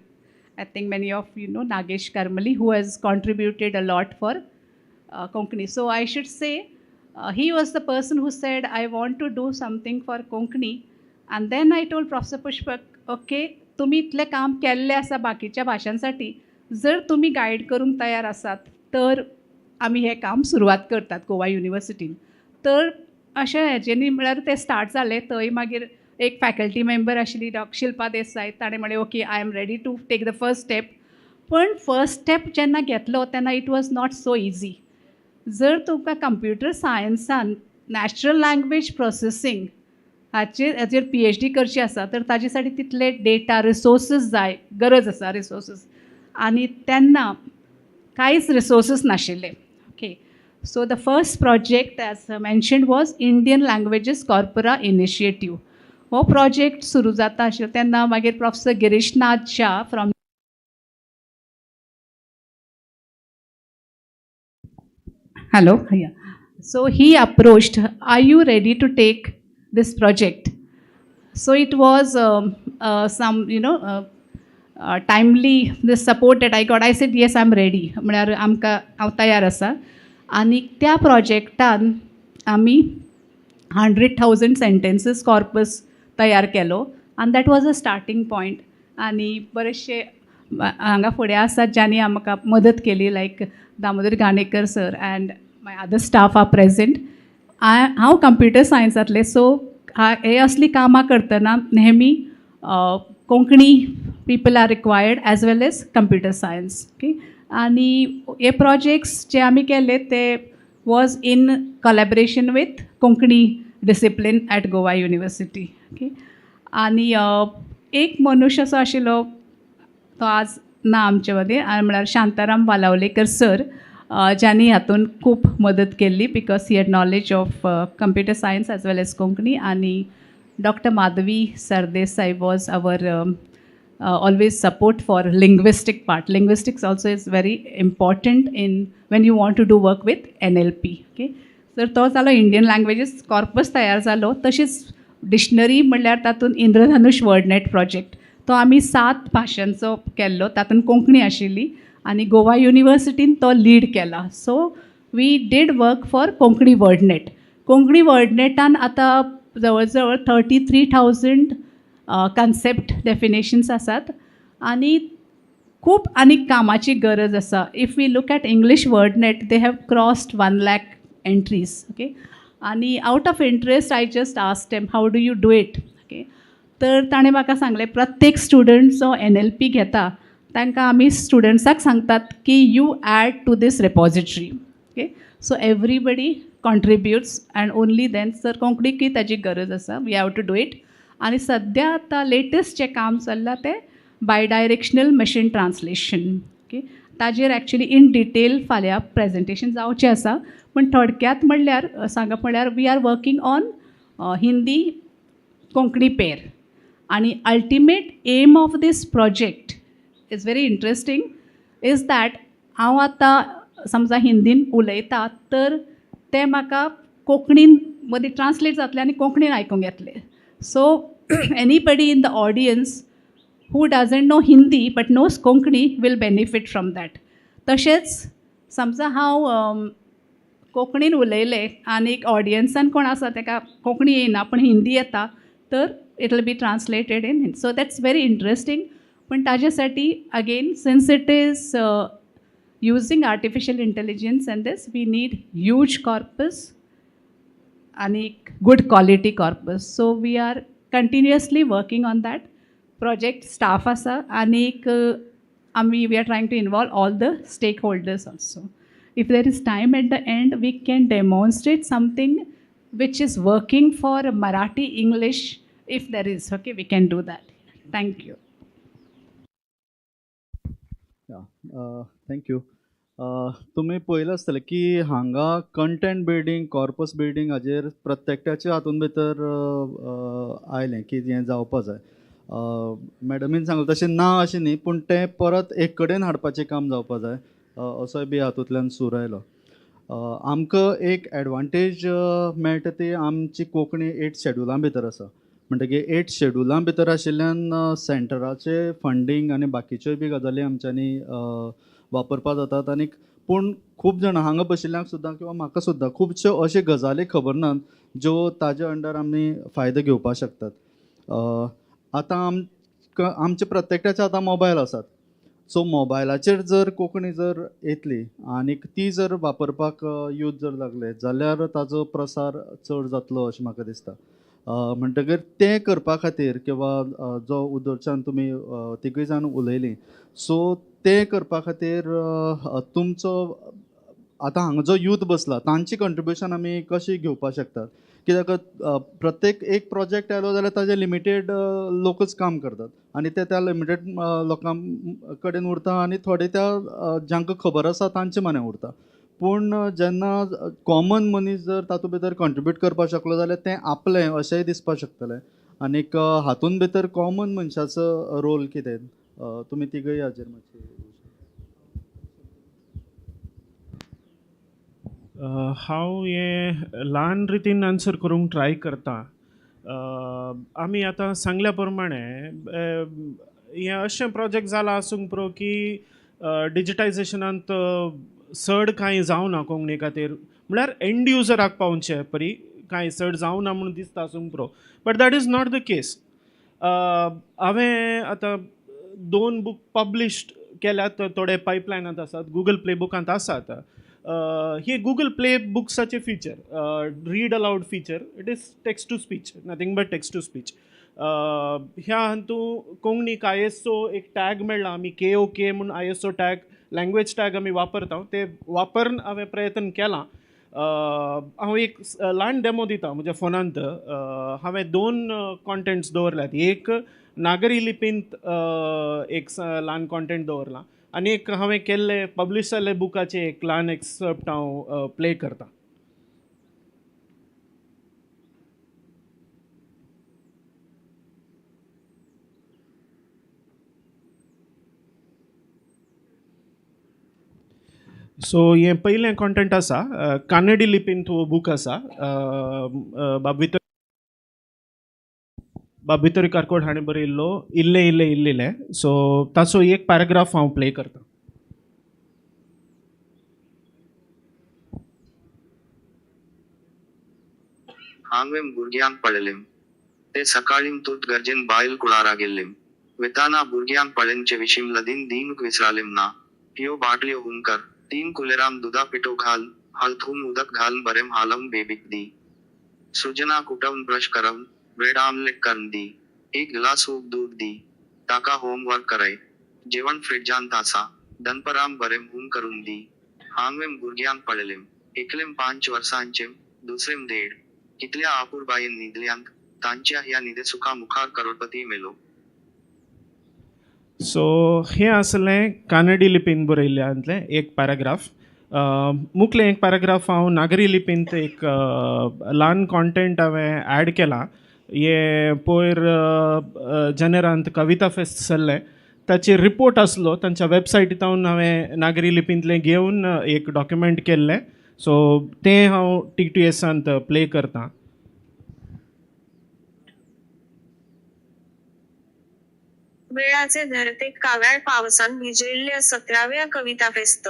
I think many of you know Nagesh Karmali, who has contributed a lot for Konkani. So I should say he was the person who said, I want to do something for Konkani. And then I told Professor Pushpak, okay, तुम्ही इतलें काम केल्लें आसा बाकीच्या भाशांसाठी, जर तुमी guide करूंक तयार आसात तर आमी हें काम सुरवात करतात गोवा युनिवर्सिटीन. तर अशें हेजेनी म्हळ्यार तें स्टार्ट जालें. थंय मागीर एक फॅकल्टी मेंबर आशिल्ली डॉ शिल्पा देसाय, ताणें म्हणलें okay, I am ready to take the first step. पण फर्स्ट स्टेप जेन्ना घेतलो तेन्ना it was not so easy. जर तुमकां कंप्युटर सायन्सान नॅचरल लँग्वेज प्रोसेसींग हाचेर PhD करची आसा तर ताजे साठी तितले डेटा रिसोर्सीस जाय, गरज आसा रिसोर्सीस, आनी तेन्ना कांयच रिसोर्सीस नाशिल्ले. Okay, so the first project as mentioned was Indian languages corpora initiative. हो प्रोजेक्ट सुरू जाता आशिल्लो तेन्ना मागीर professor Girishnath Shah from hello, yeah. So he approached, are you ready to take this project? So it was some, you know, timely this support that I got. I said, yes, I'm ready. म्हळ्यार आमकां हांव तयार आसा. आनी त्या प्रोजेक्टान आमी 100,000 sentences corpus तयार केलो आनी that was a starting point. आनी बरेचशे हांगा फुडें आसात ज्यांनी आमकां मदत केली, like Damodar Ghanekar sir and my other staff are present. हांव कंप्युटर सायन्सांतलें, सो हे असलीं कामां करतना नेहमी Konkani people are required as well as computer science. Okay, आनी हे प्रोजेक्ट्स जे आमी केले ते was in collaboration with Konkani discipline at Goa University. Okay, आनी एक मनुष्य असो आशिल्लो तो आज ना आमचे मदीं, म्हळ्यार शांताराम वालावलेकर सर, ज्यांनी हातून खूब मदत केल्ली because he had knowledge of computer science as well as Konkani. आनी doctor Madhavi Sardesai was our always support for linguistic part. Linguistics also is very important in when you want to do work with NLP. Okay, तर तो जालो Indian languages corpus तयार जालो. तशीच dictionary म्हणल्यार तातूंत इंद्रधनुष WordNet project तो आमी 7 भाशांचो केल्लो, तातूंत कोंकणी आशिल्ली आनी गोवा युनिवर्सिटीन तो लीड केला. So we did work for Konkani WordNet. Konkani वर्डनेटान आतां जवळ जवळ 33,000 कन्सेप्ट डेफिनेशन्स आसात आनी खूब आनी कामाची गरज आसा. If we look at English WordNet, they have crossed 1 lakh entries. Okay, आनी out of interest I just asked them how do you do it. Okay, तर ताणें म्हाका सांगलें प्रत्येक स्टुडंट जो NLP घेता तांकां आमी स्टुडंट्साक सांगतात की you add to this repository. Okay, so everybody contributes and only then. Sir कोंकणीकूय ताजी गरज आसा, we have to do it. आनी सद्या आतां लेटस्ट जें काम चल्लां तें बायडायरेक्शनल मशीन ट्रान्सलेशन. ओके, ताजेर एक्चुली इन डिटेल फाल्यां प्रेजेंटेशन जावचें आसा, पूण थोडक्यांत म्हणल्यार सांगप म्हणल्यार we are working on Hindi Konkani pair. आनी ultimate aim of this project is very interesting is that हांव आतां समजा हिंदीन उलयता तर तें म्हाका कोंकणीन मदीं ट्रान्सलेट जातलें आनी कोंकणीन आयकूंक येतलें. So anybody in the audience who doesn't know Hindi but knows Konkani will benefit from that. तशेंच समजा हांव कोंकणीन उलयलें आनी ऑडियन्सान कोण आसा ताका कोंकणी येयना पूण हिंदी येता तर it will be translated in Hindi. So that's very interesting. पण ताज्यासाठी again since it is using artificial intelligence and this, we need huge corpus आणि good quality corpus. So we are continuously working on that. Project staff आसा आनीक आमी we are trying to involve all the stakeholders also. If there is time at the end, we can demonstrate something which is working for Marathi, English, if there is, okay, we can do that. Thank you. Yeah, thank you. तुमी पळयलां आसतलें की हांगा content building, corpus building हाजेर प्रत्येकट्याच्या हातून भितर आयलें की हें जावपा जाय. मॅडमीन सांगलें तशें ना अशें न्ही, पूण तें परत एक कडेन हाडपाचें काम जावपा जाय असोय बी हातूंतल्यान सूर आयलो. आमकां एक एडवांटेज मेळटा ती आमची कोंकणी 8 शेड्युलां भितर आसा. म्हणटकीर 8 शेड्युलां भितर आशिल्ल्यान सेंटराचे फंडींग आनी बाकीच्योय बी गजाली आमच्यांनी वापरपाक जातात. आनी पूण खूब जाणां हांगा बशिल्ल्यांक सुद्दां किंवा म्हाका सुद्दां खुबश्यो अश्यो गजाली खबर नात ज्यो ताजे अंडर आमी फायदो घेवपाक शकतात. आतां आमचे प्रत्येकाचे आतां मोबायल आसात. सो मोबायलाचेर जर कोंकणी जर येतली आनी ती जर वापरपाक यूज जर लागले जाल्यार ताजो प्रसार चड जातलो अशें म्हाका दिसता. म्हणटकीर तें करपा खातीर किंवा जो उदरच्यान तुमी तिगूय जाण उलयलीं सो तें करपा खातीर तुमचो आतां हांगा जो यूथ बसला तांची कंट्रिब्युशन आमी कशी घेवपाक शकतात? कित्याक प्रत्येक एक प्रोजेक्ट आयलो जाल्यार ताजे लिमिटेड लोकच काम करतात आनी ते त्या लिमिटेड लोकां कडेन उरता आनी थोडे त्या जांकां खबर आसा तांचे मने उरता. पूण जेन्ना कॉमन मनीस जर तातूंत भितर कंट्रिब्यूट करपाक शकलो जाल्यार तें आपलें अशेंय दिसपाक शकतलें. आनीक हातूंत भितर कॉमन मनशाचो रोल कितें? तुमी तिगूय हाजेर मातशें. हांव हें ल्हान रितीन आन्सर करूंक ट्राय करता. आमी आतां सांगल्या प्रमाणे हें अशें प्रोजेक्ट जालां आसूंक पुरो की डिजिटायजेशनांत चड कांय जावना कोंकणी खातीर, म्हळ्यार एंड युजराक पावचे परी कांय चड जावना म्हूण दिसता आसूंक पुरो, but that is not the case. हांवें आतां 2 बूक पब्लिश्ड केल्यात, थोडे पायपलायनांत आसात, गुगल प्ले बुकांत आसात. हे गुगल प्ले बुक्साचे feature, read aloud feature, it is text to speech, nothing but text to speech. ह्या हातूं कोंकणीक ISO एक टॅग मेळ्ळा, आमी KOK म्हूण ISO tag, language tag आमी वापरता, ते वापरून हांवें प्रयत्न केला. हांव एक ल्हान डेमो दिता म्हज्या फोनांत. हांवें 2 कॉन्टेंट्स दवरल्यात, एक नागरी लिपींत एक ल्हान कॉन्टेंट दवरला आनी एक हांवें केल्ले पब्लिश जाल्ले बुकाचे एक ल्हान एक्सर्प्ट हांव प्ले करता. सो हें पयलें कॉन्टेंट आसा, कानडी लिपींत हो बूक आसा, बाब वितोरी कारकोड हाणें बरयल्लो इल्ले इल्ले इल्लें. सो ताचो एक पॅराग्राफ हांव प्ले करता. हांवें भुरग्यांक पळयलें. ते सकाळीं तुर्त गरजेन बायल कुळारा गेल्लें. वेताना भुरग्यांक पळेन चेविशीं लदीन दीवंक विसरालें ना. ह्यो बाटल्यो हून कर. 3 कुलेरां दुदा पिठो घाल, हळद हून उदक घालन बरें हालोवन बेबीक दी. सृजनाक उठोवन ब्रश करोवन, ब्रेड आमलेट करन दी. एक ग्लास ऊब दूद दी. ताका होमवर्क करय. जेवण फ्रिज्जांत आसा. दनपरां बरें हून करून दी. हांवें भुरग्यांक पळयलें. एकलें 5 वर्सांचें, दुसरें 1.5. कितल्या आपुरबायेन न्हिदल्यांत, तांच्या ह्या न्हिदेसुखा मुखार करोडपतीय मेलो. सो हें आसलें कानडी लिपीन बरयल्ल्यांतलें एक पॅराग्राफ. मुखलें एक पॅराग्राफ हांव नागरी लिपींत एक ल्हान कॉन्टेंट हांवें एड केलां. हें पयर जानेरांत कविता फेस्त चल्लें ताचेर रिपोर्ट आसलो, तांच्या वेबसायटींतल्यान हांवें नागरी लिपींतलें घेवन एक डॉक्युमेंट केल्लें. सो तें हांव TTSांत प्ले करतां. वेळाचे धरतेक काव्याळ पावसान भिजयिल्ल्या 17व्या कविता फेस्त.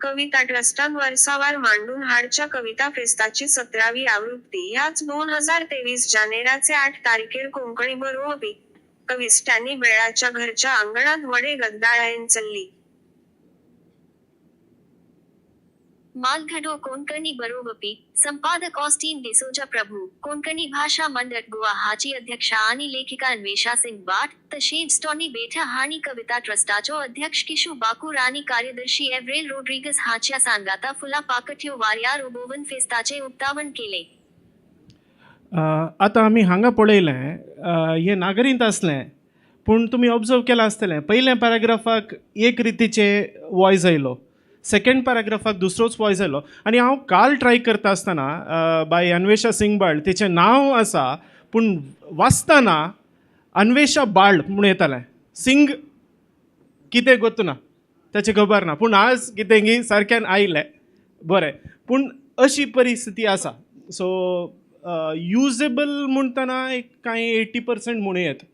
कविता ट्रस्टान वर्सावार मांडून हाडच्या कविता फेस्ताची 17वी आवृत्ती ह्याच 2023 जानेराचे 8 तारखेर कोंकणी बरोवपी, कवी स्टॅनी बेळाच्या घरच्या आंगणांत व्हडे गद्दाळायेन चल्ली. मालघडो कोंकणी बरोवपी, संपादक ऑस्टीन डिसोजा प्रभू, कोंकणी भाशा मंडळ गोवा हाची अध्यक्षा आनी लेखिका अन्वेषा सिंग बाट, तशेंच स्टॉनी बेठा हांणी कविता ट्रस्टाचो अध्यक्ष किशू बाकूर आनी कार्यदर्शी एव्रेल रोड्रिगस हांच्या सांगाता फुलां पाकट्यो वाऱ्यार उबोवन फेस्ताचें उक्तावण केलें. आतां आमी हांगा पळयलें हें नागरींत आसलें, पूण तुमी ऑब्जर्व केलां आसतलें पयल्या पॅराग्राफाक एक रितीचें वॉयस आयलो, सेकेंड पॅराग्राफाक दुसरोच वॉयस आयलो. आनी हांव काल ट्राय करता आसतना बाय अन्वेषा सिंग बाळ तिचें नांव आसा पूण वाचतना अन्वेषा बाळ म्हूण येतालें, सिंग कितें गोत्तू ना ताचें खबर ना, पूण आज कितें गी सारक्यान आयलें बरें. पूण अशी परिस्थिती आसा. सो युजेबल म्हणटना एक कांय 80% म्हणूं येत.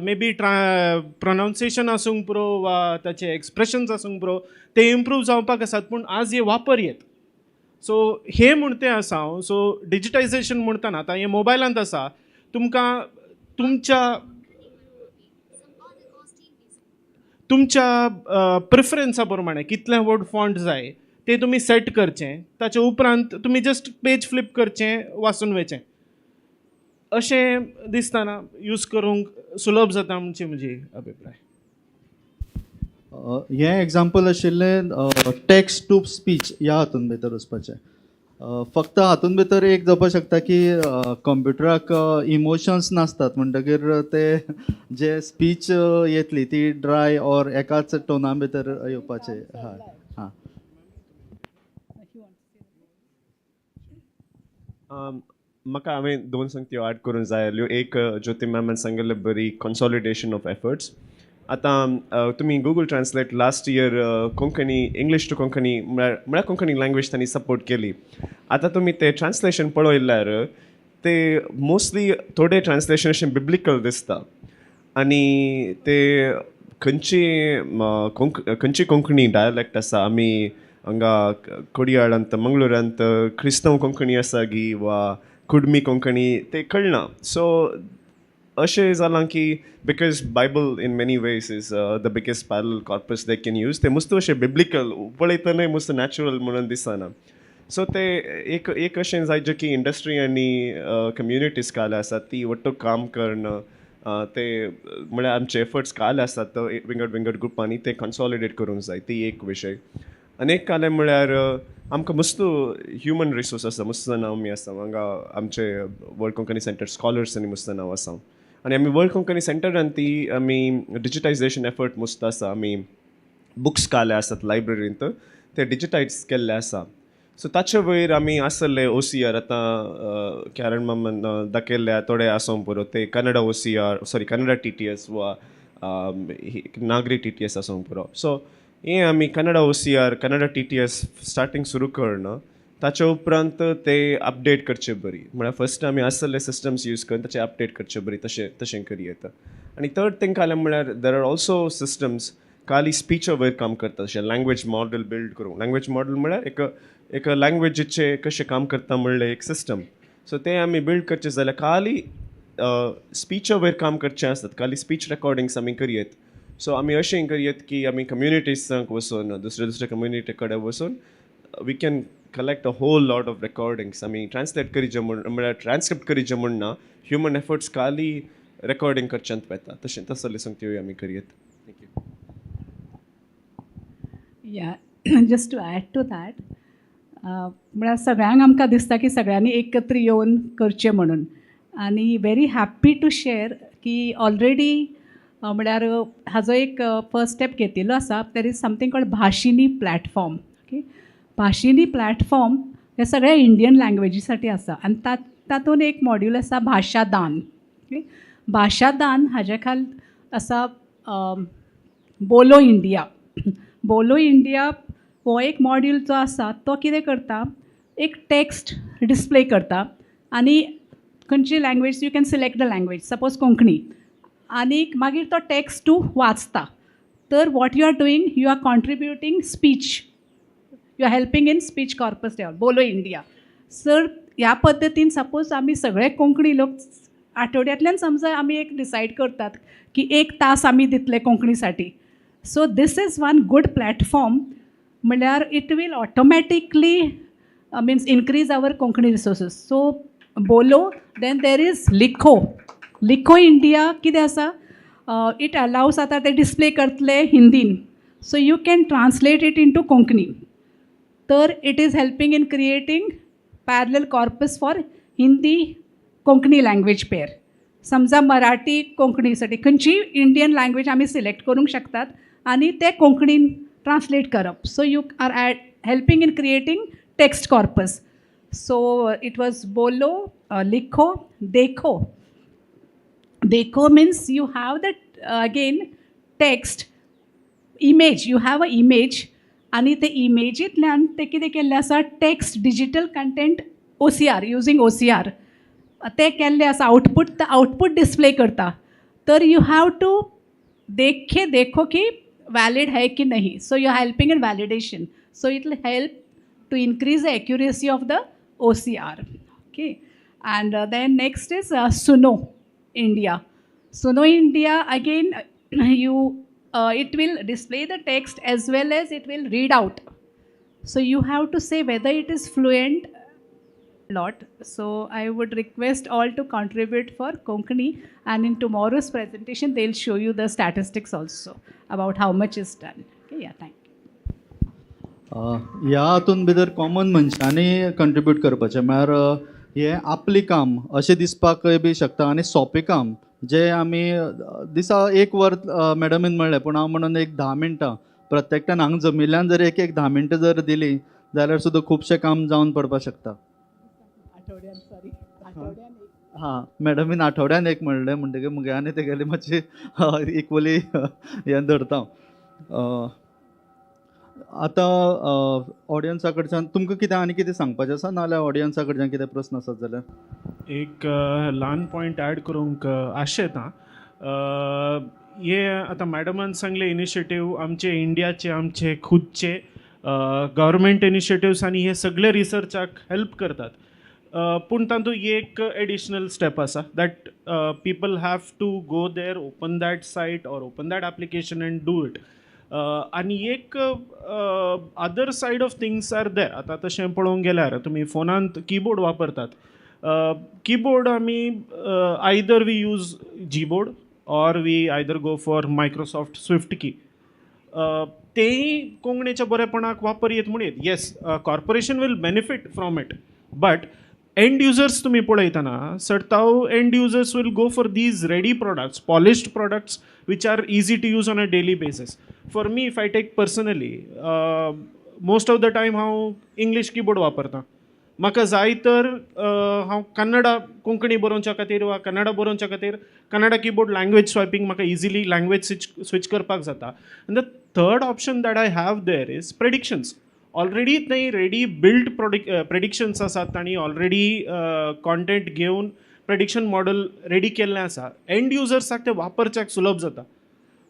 मे बी प्रोनावन्सिएशन आसूंक पुरो वा ताचे एक्सप्रेशन्स आसूंक पुरो, ते इम्प्रूव जावपाक आसात, पूण आज हे वापर येत. सो हे म्हण तें आसा हांव. सो डिजिटायजेशन म्हणटना आतां हें मोबायलांत आसा, तुमकां तुमच्या तुमच्या प्रिफरन्सा प्रमाणे कितलें व्हड फॉन्ट जाय ते तुमी सेट करचें, ताचे उपरांत तुमी जस्ट पेज फ्लिप करचें, वाचून वचचें. अशें दिसतना यूज करूंक सुलभ जाता म्हणजे म्हजी अभिप्राय. हें एग्जाम्पल आशिल्लें टॅक्स्ट टू स्पीच ह्या हातून भितर वचपाचें. फक्त हातून भितर एक जावपाक शकता की कंप्युटराक इमोशन्स नासतात, म्हणटगीर ते जे स्पीच येतली ती ड्राय ऑर एकाच टोना भितर येवपाचे. हय, हां. म्हाका हांवें दोन संगत्यो ऍड करूंक जाय आसल्यो. एक, ज्योती मॅमान सांगिल्ले बरी कन्सॉलिडेशन ऑफ एफर्ट्स. आतां तुमी Google translate last year Konkani, English to Konkani, म्हळ्यार कोंकणी लँग्वेज तांणी सपोर्ट केली. आतां तुमी ते ट्रान्सलेशन पळयल्यार ते मोस्टली थोडे ट्रान्सलेशन अशें बिब्लिकल दिसता आनी ते खंयची खंयची कोंकणी डायलॅक्ट आसा, आमी हांगा कोडियाळांत मंगळुरांत क्रिस्तांव कोंकणी आसा गी वा कुडमी कोंकणी ते कळना. सो अशें जालां की because Bible in many ways is the biggest parallel corpus they can use, ते मस्त अशें बिब्लिकल पळयतनाय मस्त नॅचरल म्हणून दिसना. सो ते एक एक अशें जाय जे की इंडस्ट्री आनी कम्युनिटीज काल आसात ती वट्टू काम करून ते म्हळ्यार आमचे एफर्ट्स काल आसात विंगड विंगड ग्रुपांनी ते कन्सॉलिडेट करूंक जाय. ती एक विशय. आनी एक कालें म्हळ्यार आमकां मस्त ह्युमन रिसोर्स आसा, मस्त जाणां आमी आसा हांगा, आमचे वर्ल्ड कोंकणी सेंटर स्कॉलर्स आनी मस्त नांव आसा. आनी आमी वर्ल्ड कोंकणी सेंटरान ती आमी डिजिटायजेशन एफर्ट मस्त आसा, आमी बुक्स काडले आसात लायब्ररींत ते डिजिटायज केल्ले आसा. सो ताचे वयर आमी आसले OCR, आतां कॅरन मामान दाखयल्ले थोडे आसूंक पुरो, ते Kannada OCR, sorry Kannada TTS वा नागरी TTS आसूंक पुरो. सो हें आमी Kannada OCR, Kannada TTS starting सुरू करून ताचे उपरांत ते अपडेट करचे बरी, म्हळ्यार फर्स्ट आमी आसले सिस्टम्स यूज करून ताचे अपडेट करचे बरी, तशें तशें करी येता. आनी थर्ड थिंग कालें म्हळ्यार there are also systems खाली स्पीचा वयर काम करता, अशें लँग्वेज मॉडल बिल्ड करूंक. लँग्वेज मॉडल म्हळ्यार एक एक लँग्वेजीचें कशें काम करता म्हणलें एक सिस्टम. सो तें आमी बिल्ड करचें जाल्यार खाली स्पीचा वयर काम करचें आसतात, खाली स्पीच रेकॉर्डिंग्स आमी करयेत. सो आमी अशें करयेत की आमी कम्युनिटीजांक वचून दुसरे दुसरे कम्युनिटी कडेन वचून we can collect a whole lot of recordings. आमी ट्रान्सलेट करीचे म्हण म्हळ्यार ट्रान्सक्रिप्ट करीचे म्हण ना, ह्युमन एफर्ट्स खाली रेकॉर्डिंग करच्यांत वेता, तशें तसले संगत्योय आमी करयेत. Thank you. Yeah, just to add to that, म्हळ्यार सगळ्यांक आमकां दिसता की सगळ्यांनी एकत्र येवन करचें म्हणून, आनी व्हेरी हॅप्पी टू शेअर की ऑलरेडी म्हळ्यार हाजो एक फर्स्ट स्टेप घेतिल्लो आसा. There is something called Bhashini platform. Okay, Bhashini platform हे सगळ्या इंडियन लँग्वेजीसाठी आसा आनी तातूंत एक मॉड्यूल आसा भाशादान. ओके, भाशादान हाज्या खाल आसा बोलो इंडिया. बोलो इंडिया हो एक मॉड्यूल जो आसा तो कितें करता, एक टॅक्स्ट डिस्प्ले करता आनी खंयची language you can select the language, suppose Konkani, आनी मागीर तो टॅक्स्ट तूं वाचता. तर what you are doing, you are contributing speech, you are helping in speech corpus develop Bolo India. Sir ह्या पद्दतीन सपोज आमी सगळे कोंकणी लोक आठवड्यांतल्यान समजा आमी एक डिसायड करतात की एक तास आमी दितले कोंकणीसाठी. So this is one good platform, म्हणल्यार it will automatically means increase our Konkani resources. So Bolo, then there is Likho. Likho India कितें आसा, it allows आतां ते डिस्प्ले करतले हिंदीन, so you can translate it into Konkani. तर it is helping in creating parallel corpus for Hindi Konkani language pair. समजा मराठी कोंकणीसाठी खंयचीय Indian language आमी सिलेक्ट करूंक शकतात आनी ते कोंकणीन ट्रान्सलेट करप. So you are add helping in creating text corpus. So it was Bolo, Likho, Dekho. Dekho means you have that again text, image, you have a image आनी ते इमेजींतल्यान ते कितें केल्लें आसा, text digital content OCR, using OCR. ते केल्ले आसा output, ते आउटपूट डिस्प्ले करता. तर you have to देखे देखो की वैलिड है कि नहीं. So you are helping in validation. So it will help to increase the accuracy of the OCR. Okay, and then next is Suno India. Suno India again, you it will display the text as well as it will read out. So you have to say whether it is fluent lot. So I would request all to contribute for Konkani, and in tomorrow's presentation they'll show you the statistics also about how much is done. Okay, yeah, thank you. ह्या हातून भितर common मनशांनी contribute करपाचें, म्हळ्यार हें आपलें काम अशें दिसपाकय बी शकता आनी सोंपें काम जें आमी दिसा एक वर मॅडमीन म्हणलें, पूण हांव म्हणून एक 10 मिनटां प्रत्येकट्यान हांगा जमिल्ल्यान जर एक एक 10 मिनटां जर दिलीं जाल्यार सुद्दां खुबशें काम जावन पडपाक शकता. हां, मॅडमीन आठवड्यान एक म्हणलें म्हणटकीर मुगे आनी तेगेली मातशी इक्वली हें धरता. आतां ऑडियन्सा कडच्यान तुमकां कितें आनी कितें सांगपाचें आसा, नाजाल्यार ऑडियन्सा कडच्यान कितें प्रस्न आसत जाल्यार एक ल्हान पॉयंट एड करूंक आशेता. हे आतां मॅडमान सांगलें इनिशिएटीव आमचे इंडियाचे, आमचे खुदचे गव्हर्मेंट इनिशिएटिव्स आनी हे सगळे रिसर्चाक हेल्प करतात. पूण तातूंत एक एडिशनल स्टेप आसा that people have to go there, open that site or open that application and do it. आनी एक other side of things are there. आतां तशें पळोवंक गेल्यार तुमी फोनांत किबोर्ड वापरतात. किबोर्ड आमी either we use Gboard or we either go for Microsoft Swift key. तेंय कोंकणीच्या बरेपणाक वापर येत म्हूण येत. Yes, corporation will benefit from it, but end users तुमी पळयतना सर्ताव end users will go for these ready products, polished products which are easy to use on a daily basis. For me, if I take personally, most of the time हांव English keyboard वापरता. म्हाका जाय तर हांव कन्नडा कोंकणी बरोवच्या खातीर वा कन्नडा बरोवच्या खातीर Kannada keyboard language स्वायपींग म्हाका इजिली लँग्वेज स्विच करपाक जाता. And the third option that I have there is predictions. Already थंय रेडी बिल्ट प्रेडिक्शन्स आसात, तांणी ऑलरेडी कॉन्टेंट घेवन प्रेडिक्शन मॉडल रेडी केल्लें आसा. एंड युजर्साक तें वापरच्याक सुलभ जाता.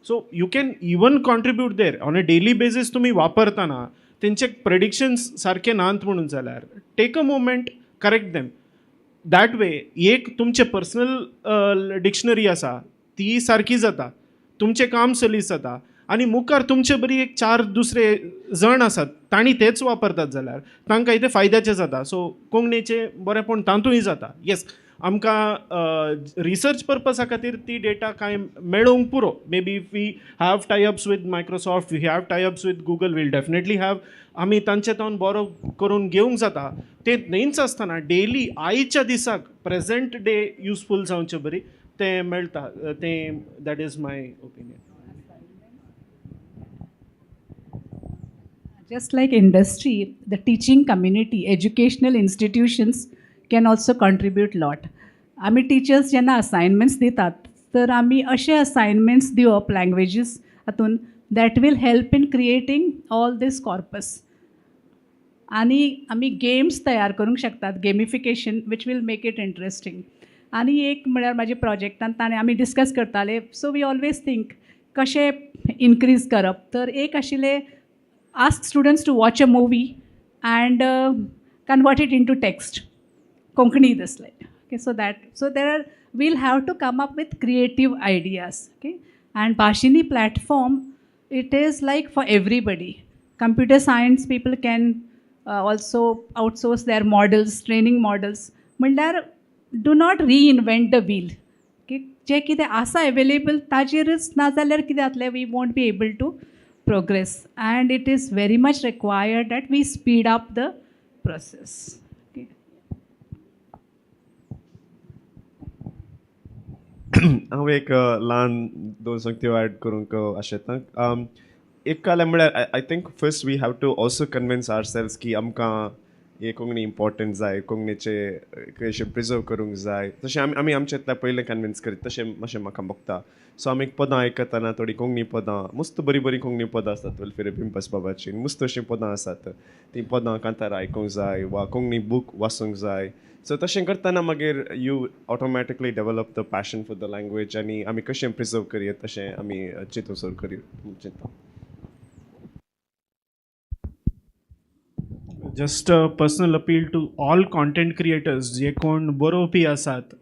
So you can even contribute there on a daily basis. तुमी वापरतना तेंचे प्रेडिक्शन्स सारके नात म्हणून जाल्यार take a moment, correct them. That way एक तुमचें पर्सनल डिक्शनरी आसा ती सारकी जाता, तुमचें काम सलीस जाता आनी मुखार तुमचे बरी एक 4 दुसरे जण आसात तांणी तेच वापरतात जाल्यार तांकां तें फायद्याचें जाता. सो कोंकणीचें बरेंपण तातूंय जाता. येस, आमकां रिसर्च पर्पसा खातीर ती डेटा कांय मेळोवंक पुरो. Maybe if we have tie ups with Microsoft, we have tie ups with Google, we'll definitely have. आमी तांचे तावन बरो करून घेवंक जाता. तें न्हयच आसतना डेली आयच्या दिसाक प्रेजेंट डे युजफूल जावचे बरी तें मेळटा. तें that is my opinion. Just like industry, the teaching community, educational institutions can also contribute lot. आमी टिचर्स जेन्ना असायनमेंट्स दितात तर आमी अशे असायनमेंट्स दिवप लँग्वेजीस हातून that will help in creating all this corpus. आनी आमी गेम्स तयार करूंक शकतात, gamification which will make it interesting. आनी एक म्हळ्यार म्हाज्या प्रोजेक्टान ताणें आमी डिस्कस करताले, सो we always think कशें इनक्रीज करप. तर एक आशिल्लें ask students to watch a movie and convert it into text, Konkani this like. Okay, so that, so there are, we'll have to come up with creative ideas. Okay, and Bhashini platform, it is like for everybody. Computer science people can also outsource their models, training models. म्हणल्यार do not reinvent the wheel. Okay, जे कितें आसा available ताजेरच ना जाल्यार कितें जातलें, we won't be able to progress, and it is very much required that we speed up the process. Okay. हांव एक ल्हान दोन संगत्यो एड करूंक आशेता. एक काल म्हळ्यार I think first we have to also convince ourselves की आमकां हे कोंकणी इम्पॉर्टंट जाय, कोंकणीचे कशें प्रिजर्व करूंक जाय, तशें आमी आमी आमच्यातल्या पयलें कन्विन्स करीत तशें मातशें म्हाका भोगता. सो आमी पदां आयकतना थोडीं कोंकणी पदां मस्त बरीं बरीं कोंकणी पदां आसतात, वेलफेर पिंपस बाबाची मस्त अशीं पदां आसात, तीं पदां कांतार आयकूंक जाय वा कोंकणी बूक वाचूंक जाय. सो तशें करतना मागीर you automatically develop the passion for the language आनी आमी कशें प्रिजर्व करयत तशें आमी चिंतूं सुरू करूं चिंता. Just a personal appeal to all content creators, जे कोण बरोवपी आसात,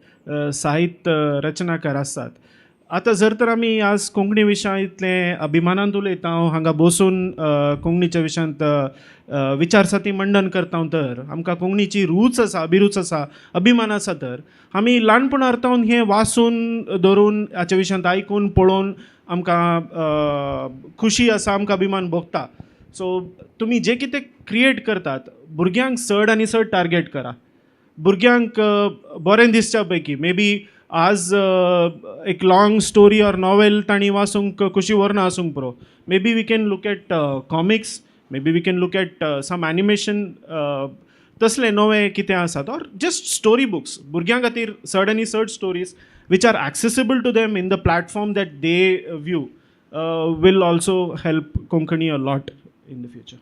साहित्य रचनाकार आसात. आतां जर तर आमी आज कोंकणी विशयांत इतलें अभिमानान उलयता, हांव हांगा बसून कोंकणीच्या विशयांत विचारसाती मंडन करता, तर आमकां कोंकणीची रूच आसा, अभिरूच आसा, अभिमान आसा, तर आमी ल्हानपणार सावन हें वाचून धरून हाच्या विशयांत आयकून पळोवन आमकां खुशी आसा, आमकां अभिमान भोगता. सो तुमी जें कितें क्रिएट करतात भुरग्यांक चड आनी चड टार्गेट करा, भुरग्यांक बरें दिसच्या पैकी. मे बी आज एक लाँग स्टोरी ऑर नॉवेल तांणी वाचूंक खुशी व्हरना आसूंक पुरो, maybe we can look at comics, maybe we can look at some animation, तसलें नवें कितें आसात, ऑर जस्ट स्टोरी बुक्स भुरग्यां खातीर चड आनी चड stories which are accessible to them in the platform that they view will also help Konkani a lot in the future.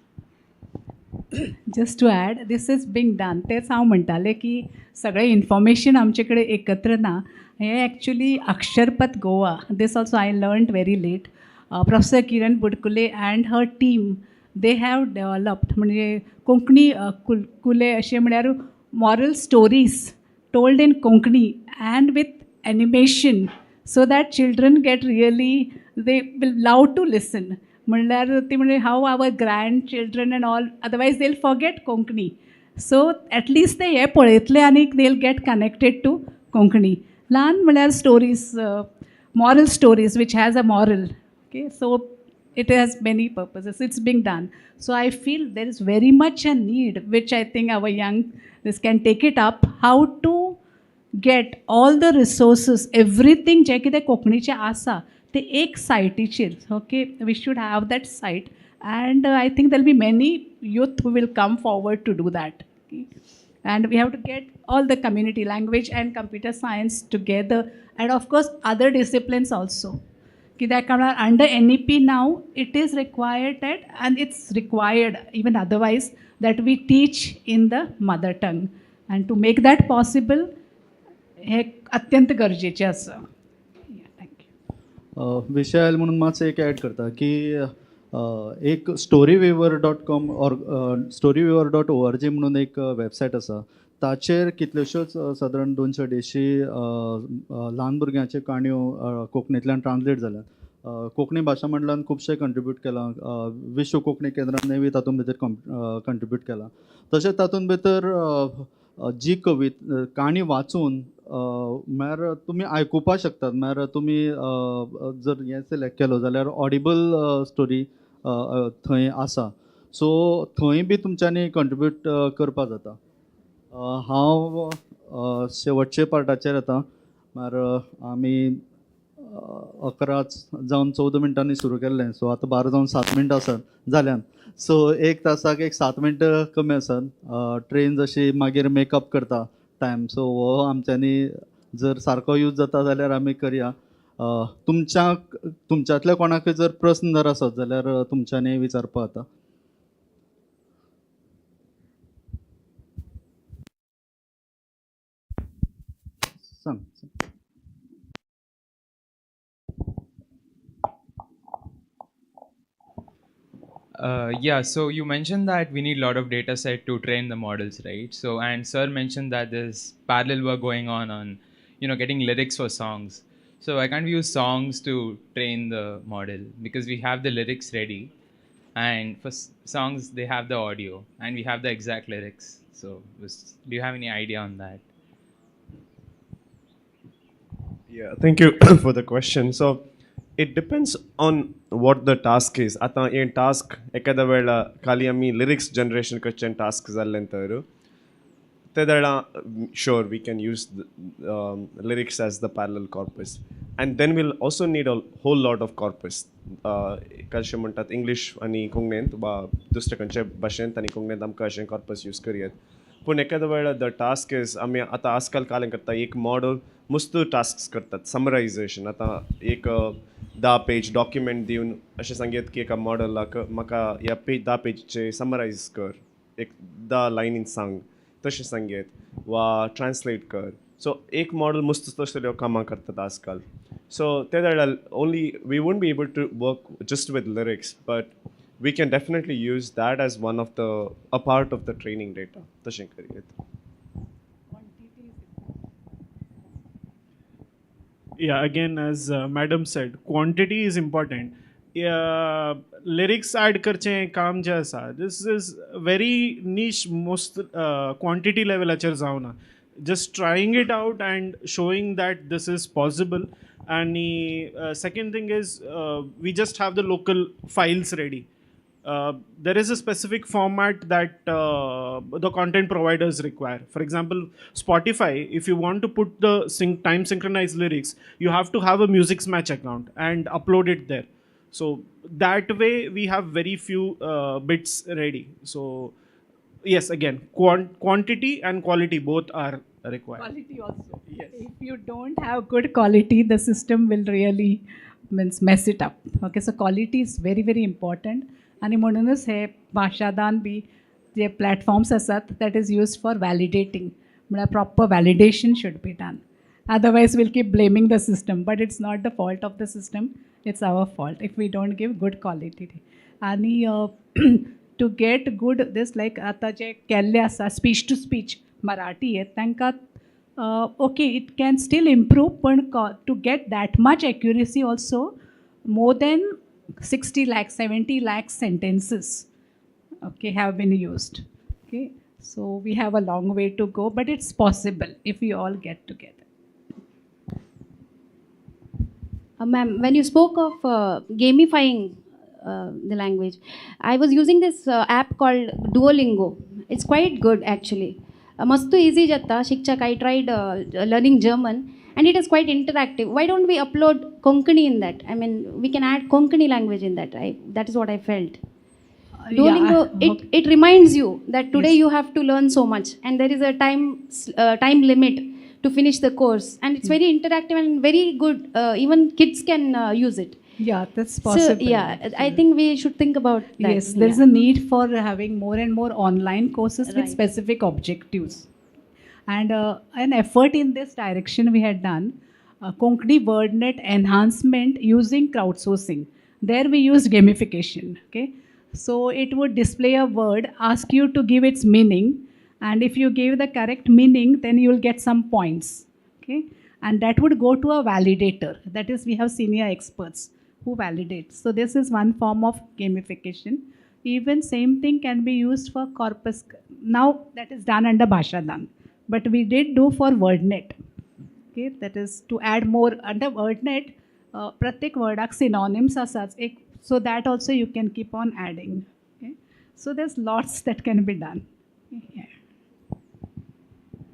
Just to add, this is being done. तेच हांव म्हणटालें की सगळें इन्फॉर्मेशन आमचे कडेन एकत्र ना. हें actually Aksharpath Goa, this also I learn very late. Professor Kiran Budkule and her team, they have developed म्हणजे कोंकणी कुले अशें म्हळ्यार moral stories told in Konkani and with animation, so that children get really, they will love to listen. म्हणल्यार ती म्हणजे how our grand children and all, otherwise they will forget Konkani. So at least ते हें पळयतले आनी they will get connected to Konkani. ल्हान म्हणल्यार stories, moral stories which has a moral. Okay, so it has many purposes, it's being done. So I feel there is very much a need which I think our young this can take it up, how to get all the resources, everything जें कितें कोंकणीचें आसा ते एक सायटीचेर. Okay, we should have that site and I think there be many youth who will come forward to do that. And we have to get all the community, language and computer science together, and of course other disciplines also. कित्याक म्हळ्यार under NEP now it is required that, and it's required even otherwise, that we teach in the mother tongue, and to make that possible हें अत्यंत गरजेचें आसा. Thank you. विशय आयल म्हणून मातसो एक एड करता की एक storyweaver.com or storyweaver.org म्हणून एक वेबसायट आसा, ताचेर कितल्योश्योच सादारण 200-250 ल्हान भुरग्यांच्यो काणयो कोंकणींतल्यान ट्रान्सलेट जाल्यात. कोंकणी भाशा मंडळान खुबशें कंट्रिब्यूट केलां, विश्व कोंकणी केंद्रानूय बी तातूंत भितर कंट्रिब्यूट केलां. तशेंच तातूंत भितर जी कविता काणी वाचून म्हळ्यार तुमी आयकुपाक शकतात, म्हळ्यार तुमी जर हें सिलेक्ट केलो जाल्यार ऑडिबल स्टोरी थंय आसा, सो थंय बी तुमच्यांनी कंट्रिब्यूट करपा जाता. हांव शेवटचे पार्टाचेर येता, म्हळ्यार आमी 11 जावन 14 मिनटांनी सुरू केल्लें, सो आतां 12 जावन 7 मिनटां आसात जाल्यान, सो 1 तासाक एक 7 मिनटां कमी आसात. ट्रेन जशी मागीर मेकअप करता टायम, सो हो आमच्यांनी जर सारको यूज जाता जाल्यार आमी करया. तुमच्यांतल्या कोणाकय जर प्रस्न जर आसत जाल्यार तुमच्यांनी विचारपा जाता. सांग. Yeah, so you mentioned that we need a lot of data set to train the models, right? So, and sir mentioned that there's parallel work going on, you know, getting lyrics for songs. So why can't we use songs to train the model? Because we have the lyrics ready, and for songs, they have the audio and we have the exact lyrics. So do you have any idea on that? Yeah, thank you for the question. So it depends on what the task is. आतां हें task एखाद्या वेळा खाली आमी lyrics generation करचें task जाल्लें तर ते वेळा sure we can use lyrics as the parallel corpus, and then we'll also need a whole lot of corpus. कशें म्हणटात, इंग्लीश आनी कोंकणींत वा दुसरे खंयचे भाशेंत आनी कोंकणींत आमकां अशें कॉर्पस यूज करयेत. पूण एखाद्या वेळार the task is, आमी आतां आजकाल कालें करता, एक मॉडल मस्त टास्क करतात, समरायजेशन. आतां एक 10 पेज डॉक्युमेंट दिवन अशें सांगयत की एका मॉडलाक म्हाका ह्या पेज 10 पेजीचे समरायज कर, एक 10 लायनीन सांग, तशें सांगयत वा ट्रान्सलेट कर. सो एक मॉडल मस्त तसल्यो कामां करतात आजकाल. सो ते वेळार only we won't be able to work just with lyrics, but we can definitely use that as one of the a part of the training data, तशें करयेत. Yeah, again, as madam said, quantity is important. Lyrics add करचें काम जें आसा, this is very niche, most quantity लेवलाचेर जावना. Just trying it out and showing that this is possible. आनी second thing is, we just have the local files ready. There is a specific format that the content providers require. For example, Spotify, if you want to put the time synchronized lyrics, you have to have a Musixmatch account and upload it there. So that way we have very few bits ready. So yes, again, quantity and quality both are required. Quality also. Yes. If you don't have good quality, the system will really means mess it up. Okay, so quality is very, very important. आनी म्हणूनच हे भाशादान B J platforms आसात, that is used for validating, म्हळ्यार proper validation should be done. Otherwise we'll keep blaming the system, but it's not the fault of the system, it's our fault if we don't give good quality. आनी to get good this, like आतां जे केल्ले आसा speech two speech Marathi येत तांकां, okay, it can still improve, पण to get that much accuracy also more than 60 lakhs, 70 lakhs sentences, okay, have been used. Okay, so we have a long way to go, but it's possible if we all get together. Ma'am, when you spoke of gamifying the language, I was using this app called Duolingo. It's quite good actually. मस्त easy जाता शिकच्याक. I tried learning German and it is quite interactive. Why don't we upload Konkani in that? I mean, we can add Konkani language in that. That is what I felt. Duolingo, yeah, it reminds you that today Yes. you have to learn so much, and there is a time limit to finish the course, and it's very interactive and very good. Even kids can use it. Yeah, that's possible. So, yeah, I actually. think we should think about that. Yes, there's Yeah. a need for having more and more online courses with Right. specific objectives. And an effort in this direction we had done, Konkani WordNet enhancement using crowdsourcing. There we used gamification. Okay, so it would display a word, ask you to give its meaning, and if you give the correct meaning, then you will get some points. Okay, and that would go to a validator. That is, we have senior experts who validate. So this is one form of gamification. Even same thing can be used for corpus. Now that is done under Bhashadan, but we did do for WordNet. Okay, that is to add more under WordNet. प्रत्येक वर्डाक synonyms आसात एक, so that also you can keep on adding. Okay, so there's lots that can be done. Yeah.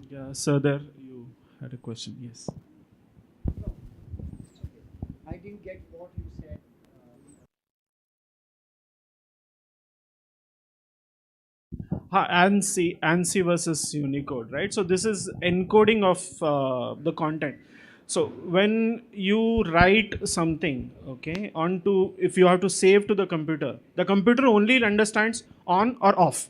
Yeah, sir, there you had a question. Yes. I didn't get what you said. ANSI versus Unicode, right? So this is encoding of the content. So when you write something, okay, onto, if you have to save to the computer only understands on or off,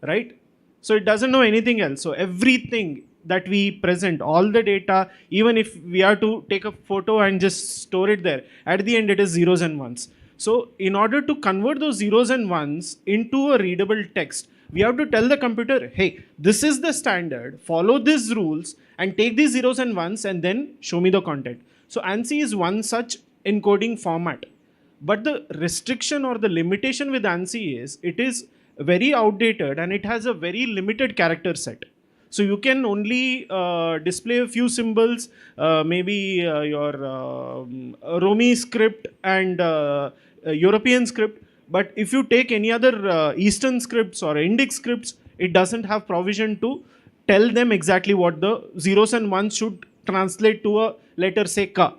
right? So it doesn't know anything else. So everything that we present, all the data, even if we are to take a photo and just store it there, at the end it is zeros and ones. So in order to convert those zeros and ones into a readable text, we have to tell the computer, hey, this is the standard, follow these rules and take these zeros and ones and then show me the content. So ANSI is one such encoding format. But the restriction or the limitation with ANSI is it is very outdated and it has a very limited character set. So you can only display a few symbols, maybe your Romi script and European script. But if you take any other Eastern scripts or Indic scripts, it doesn't have provision to tell them exactly what the zeros and ones should translate to a letter, say ka.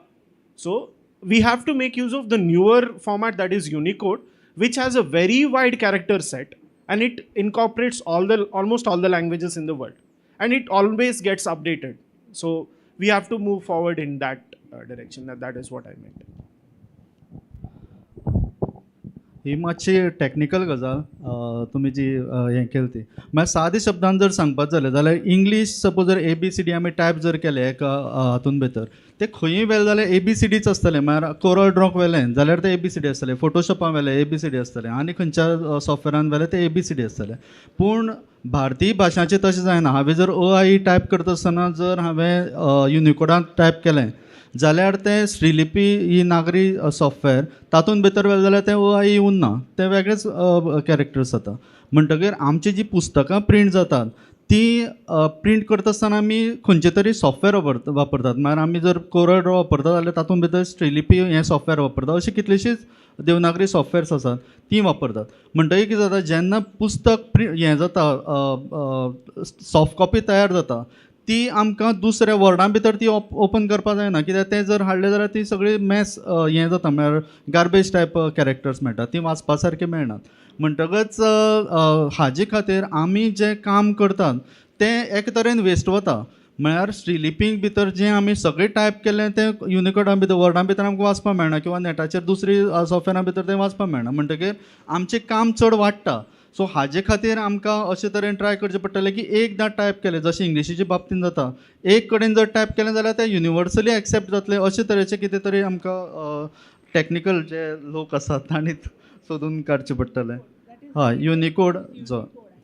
So we have to make use of the newer format, that is Unicode, which has a very wide character set, and it incorporates almost all the languages in the world, and it always gets updated. So we have to move forward in that direction. That is what I meant. ही मातशी technical गजाल तुमी जी हें केली ती. म्हळ्यार सादे शब्दान जर सांगपाक जालें जाल्यार इंग्लीश सपोज जर ABCD आमी टायप जर केलें एका हातून भितर तें खंयूय व्हेलें जाल्यार ABCDच आसतलें. म्हळ्यार कोरल ड्रॉक व्हेलें जाल्यार तें ABCD आसतलें, फोटोशॉपान व्हेलें ABCD आसतलें, आनी खंयच्या सॉफ्टवॅरान व्हेलें तें ABCD आसतलें. पूण भारतीय भाशांचें तशें जायना. हांवें जर अ I type करता आसतना जर हांवें युनिकोडांत टायप केलें जाल्यार तें श्रीलिपी ही नागरी सॉफ्टवॅर तातूंत भितर व्हेलें जाल्यार तें अ I उरना, तें वेगळेच कॅरेक्टर्स जाता. म्हणटगीर आमची जीं पुस्तकां प्रिंट जातात तीं प्रिंट करता आसतना आमी खंयचें तरी सॉफ्टवॅर वापरतात. म्हळ्यार आमी जर कोरल ड्रॉ वापरता जाल्यार तातूंत भितर श्रीलिपी हें सॉफ्टवॅर वापरता. अशीं कितलींशींच देवनागरी सॉफ्टवॅर्स आसात तीं वापरतात. म्हणटगीर कितें जाता, जेन्ना पुस्तक प्रिंट हें जाता, सॉफ्ट कॉपी तयार जाता, ती आमकां दुसऱ्या वर्डां भितर ती ओपन करपाक जायना, कित्याक तें जर हाडलें जाल्यार ती सगळी मॅस हें जाता, म्हळ्यार गार्बेज टायप कॅरेक्टर्स मेळटा, तीं वाचपा सारकी मेळनात. म्हणटकच हाजे खातीर आमी जें काम करतात तें एक तरेन वेस्ट वता. म्हळ्यार श्रीलिपी भितर जें आमी सगळें टायप केलें तें युनिकोडा भितर वर्डां भितर आमकां वाचपाक मेळना, किंवा नॅटाचेर दुसरी सॉफ्टवॅरा भितर तें वाचपाक मेळना. म्हणटकीर आमचें काम चड वाडटा. सो हाजे खातीर आमकां अशे तरेन ट्राय करचें पडटलें की एकदां टायप केलें, जशें इंग्लिशीच्या बाबतींत जाता, एक कडेन जर टायप केलें जाल्यार तें युनिवर्सली एक्सेप्ट जातलें, अशे तरेचें कितें तरी आमकां टॅक्निकल जे लोक आसात तांणी सोदून काडचें पडटलें. हय, युनिकोड जो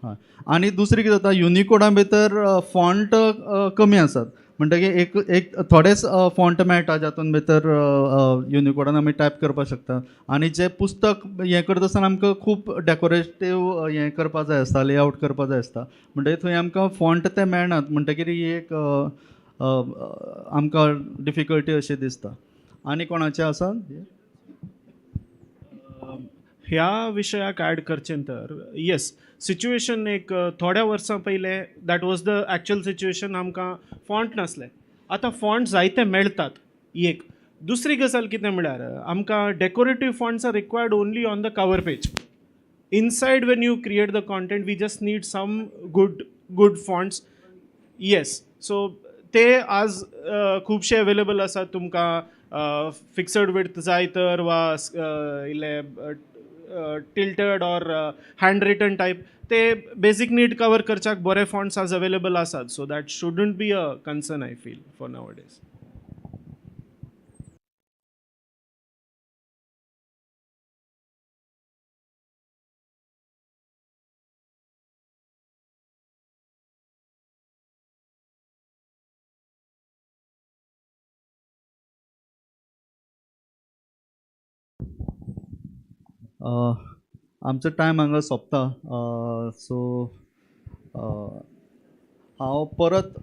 हय. आनी दुसरें कितें जाता, युनिकोडा भितर फॉन्ट कमी आसात, म्हणटकीर एक एक थोडेच फॉन्ट मेळटा जातून भितर युनिकोडान आमी टायप करपाक शकता. आनी जें पुस्तक हें करता आसतना आमकां खूब डेकोरेटीव हें करपा जाय आसता, लेआवट करपा जाय आसता, म्हणटकीर थंय आमकां फॉन्ट ते मेळनात. म्हणटकीर ही एक आमकां डिफिकल्टी अशी दिसता. आनी कोणाचें आसा ह्या विशयाक ॲड करचें तर, येस, सिच्युएशन एक थोड्या वर्सां पयलें that was the actual situation, आमकां फॉन्ट नासले. आतां फॉन्ट जायते मेळटात. एक दुसरी गजाल कितें म्हळ्यार आमकां decorative fonts are required only on the cover page. Inside when you create the content we just need some good fonts. Yes, so ते आज खुबशे अवेलेबल आसात तुमकां. फिक्सड विड्थ जाय तर वा इल्ले tilted or hand written type, ते बेजीक नीड कवर करच्याक बरे फॉन्ट्स आज अवेलेबल आसात. So that shouldn't be a concern I feel for nowadays. आमचो टायम हांगा सोंपता. सो हांव परत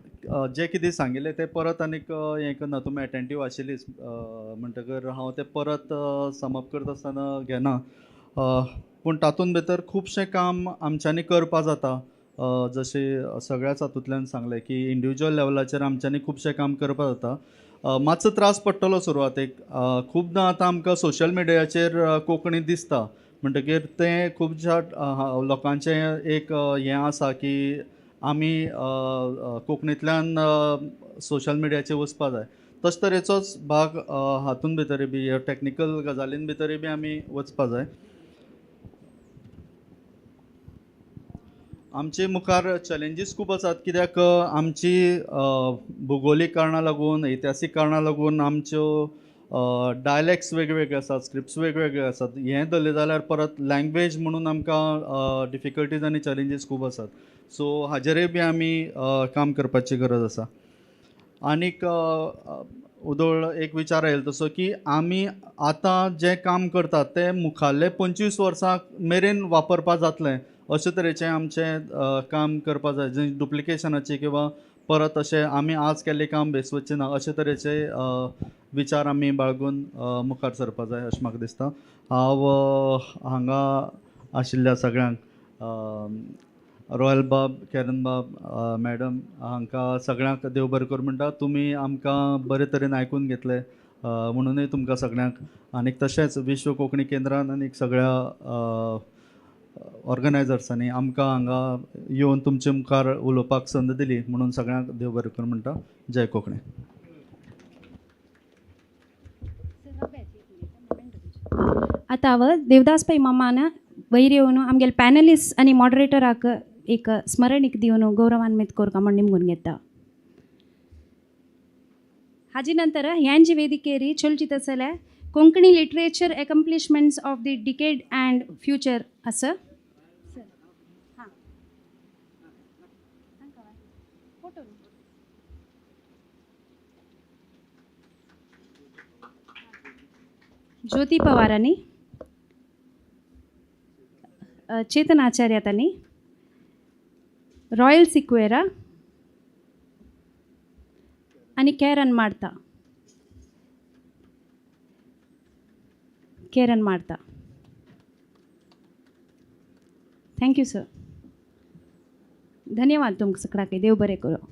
जें कितें सांगिल्लें तें परत आनीक हें करना, तुमी एटेंटीव आशिल्लीच म्हणटकर हांव तें परत समप करता आसतना घेना. पूण तातूंत भितर खुबशें काम आमच्यांनी करपा जाता, जशें सगळ्याच हातूंतल्यान सांगलें की इंडिविज्युअल लेवलाचेर आमच्यांनी खुबशें काम करपा जाता. मातसो त्रास पडटलो सुरवातेक. खुबदां आतां आमकां सोशल मिडियाचेर कोंकणी दिसता, म्हणटकीर तें खुबश्या लोकांचें एक हें आसा की आमी कोंकणींतल्यान सोशल मिडियाचेर वचपा जाय. तशे तरेचोच भाग हातूंत भितर बी टॅक्निकल गजालीन भितरूय बी आमी वचपा जाय. आमचे मुखार चॅलेंजीस खूब आसात, कित्याक आमची भुगोलीक कारणां लागून, इतिहासीक कारणां लागून आमच्यो डायलॅक्ट्स वेगवेगळे आसात, स्क्रिप्ट्स वेगवेगळे आसात. हें धरलें जाल्यार परत लँग्वेज म्हणून आमकां डिफिकल्टीज आनी चॅलेंजीस खूब आसात. सो हाजेरूय बी आमी काम करपाची गरज आसा. आनीक उदोळ एक विचार आयलो तसो की आमी आतां जें काम करतात तें मुखाल्ले 25 वर्सां मेरेन वापरपा जातलें अशे तरेचें आमचें काम करपा जाय, जें डुप्लिकेशनाचें किंवा परत अशें आमी आज केल्लें काम बेस वचचें ना अशे तरेचे विचार आमी बाळगून मुखार सरपा जाय अशें म्हाका दिसता. हांव हांगा आशिल्ल्या सगळ्यांक रॉयल बाब, कॅरन बाब, मॅडम हांकां सगळ्यांक देव बरें करूं म्हणटा. तुमी आमकां बरे तरेन आयकून घेतले म्हणुनूय तुमकां सगळ्यांक, आनीक तशेंच विश्व कोंकणी केंद्रान आनीक सगळ्या ऑर्गनायजर्सांनी आमकां हांगा येवन तुमचे मुखार उलोवपाक संद दिली म्हणून सगळ्यांक देव बरें करूं म्हणटा. जय कोंकणी. आतां हांव देवदास पै मामान वयर येवन आमगेले पॅनलिस्ट आनी मॉडरेटराक एक स्मरणीक दिवन गौरवान्वित करता म्हण निमगून घेता. हाजे नंतर ह्यांची वेदिकेरी चलचित आसले Konkani literature accomplishments of the decade and future आसा. ज्योती पवारांनी, चेतन आचार्य तांणी, रॉयल सिक्वेरा आनी कॅरन Marta. Karen Martha. Thank you sir. धन्यवाद तुमकां सगळ्यांक. देव बरें करूं.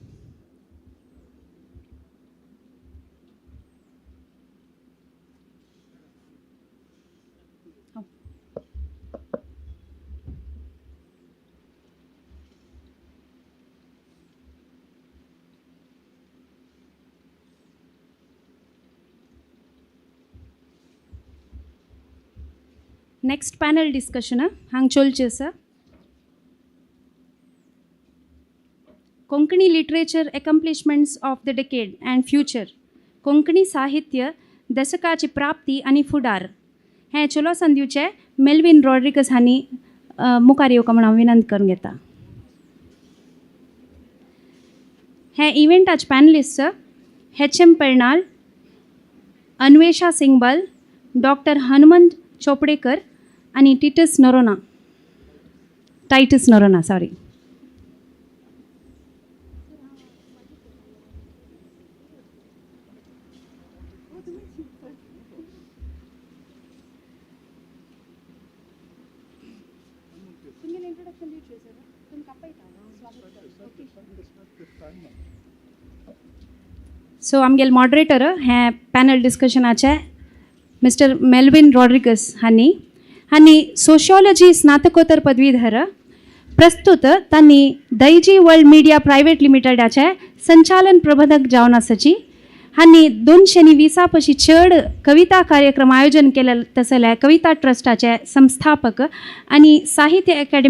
नेक्स्ट पॅनल डिस्कशन हांग चलचें आसा. Konkani literature accomplishments of the decade and future, Konkani साहित्य दशकाची प्राप्ती आनी फुडार हें चलो संदीवचे मेल्विन रॉड्रिगस हांणी मुखार येवका म्हूण हांव विनंती करून घेता. हें इव्हेंटाचे panelist H M. Pernal, Anvesha Singbal, doctor Hanumant Chopdekar आनी Titus Noronha, Titus Noronha sorry. So आमगेले मॉडरेटर हें पॅनल डिस्कशनाचे मिस्टर मेल्विन रॉड्रिगस हांणी हांणी सोशियोलॉजी स्नातकोत्तर पदवीधर, प्रस्तुत तांणी दैजी वर्ल्ड मीडिया प्रायव्हेट लिमिटेडाचे संचालन प्रबंधक जावन आसाची. हांणी 220 पशी चड कविता कार्यक्रम आयोजन केले तसले कविता ट्रस्टाचे संस्थापक आनी साहित्य अकादमी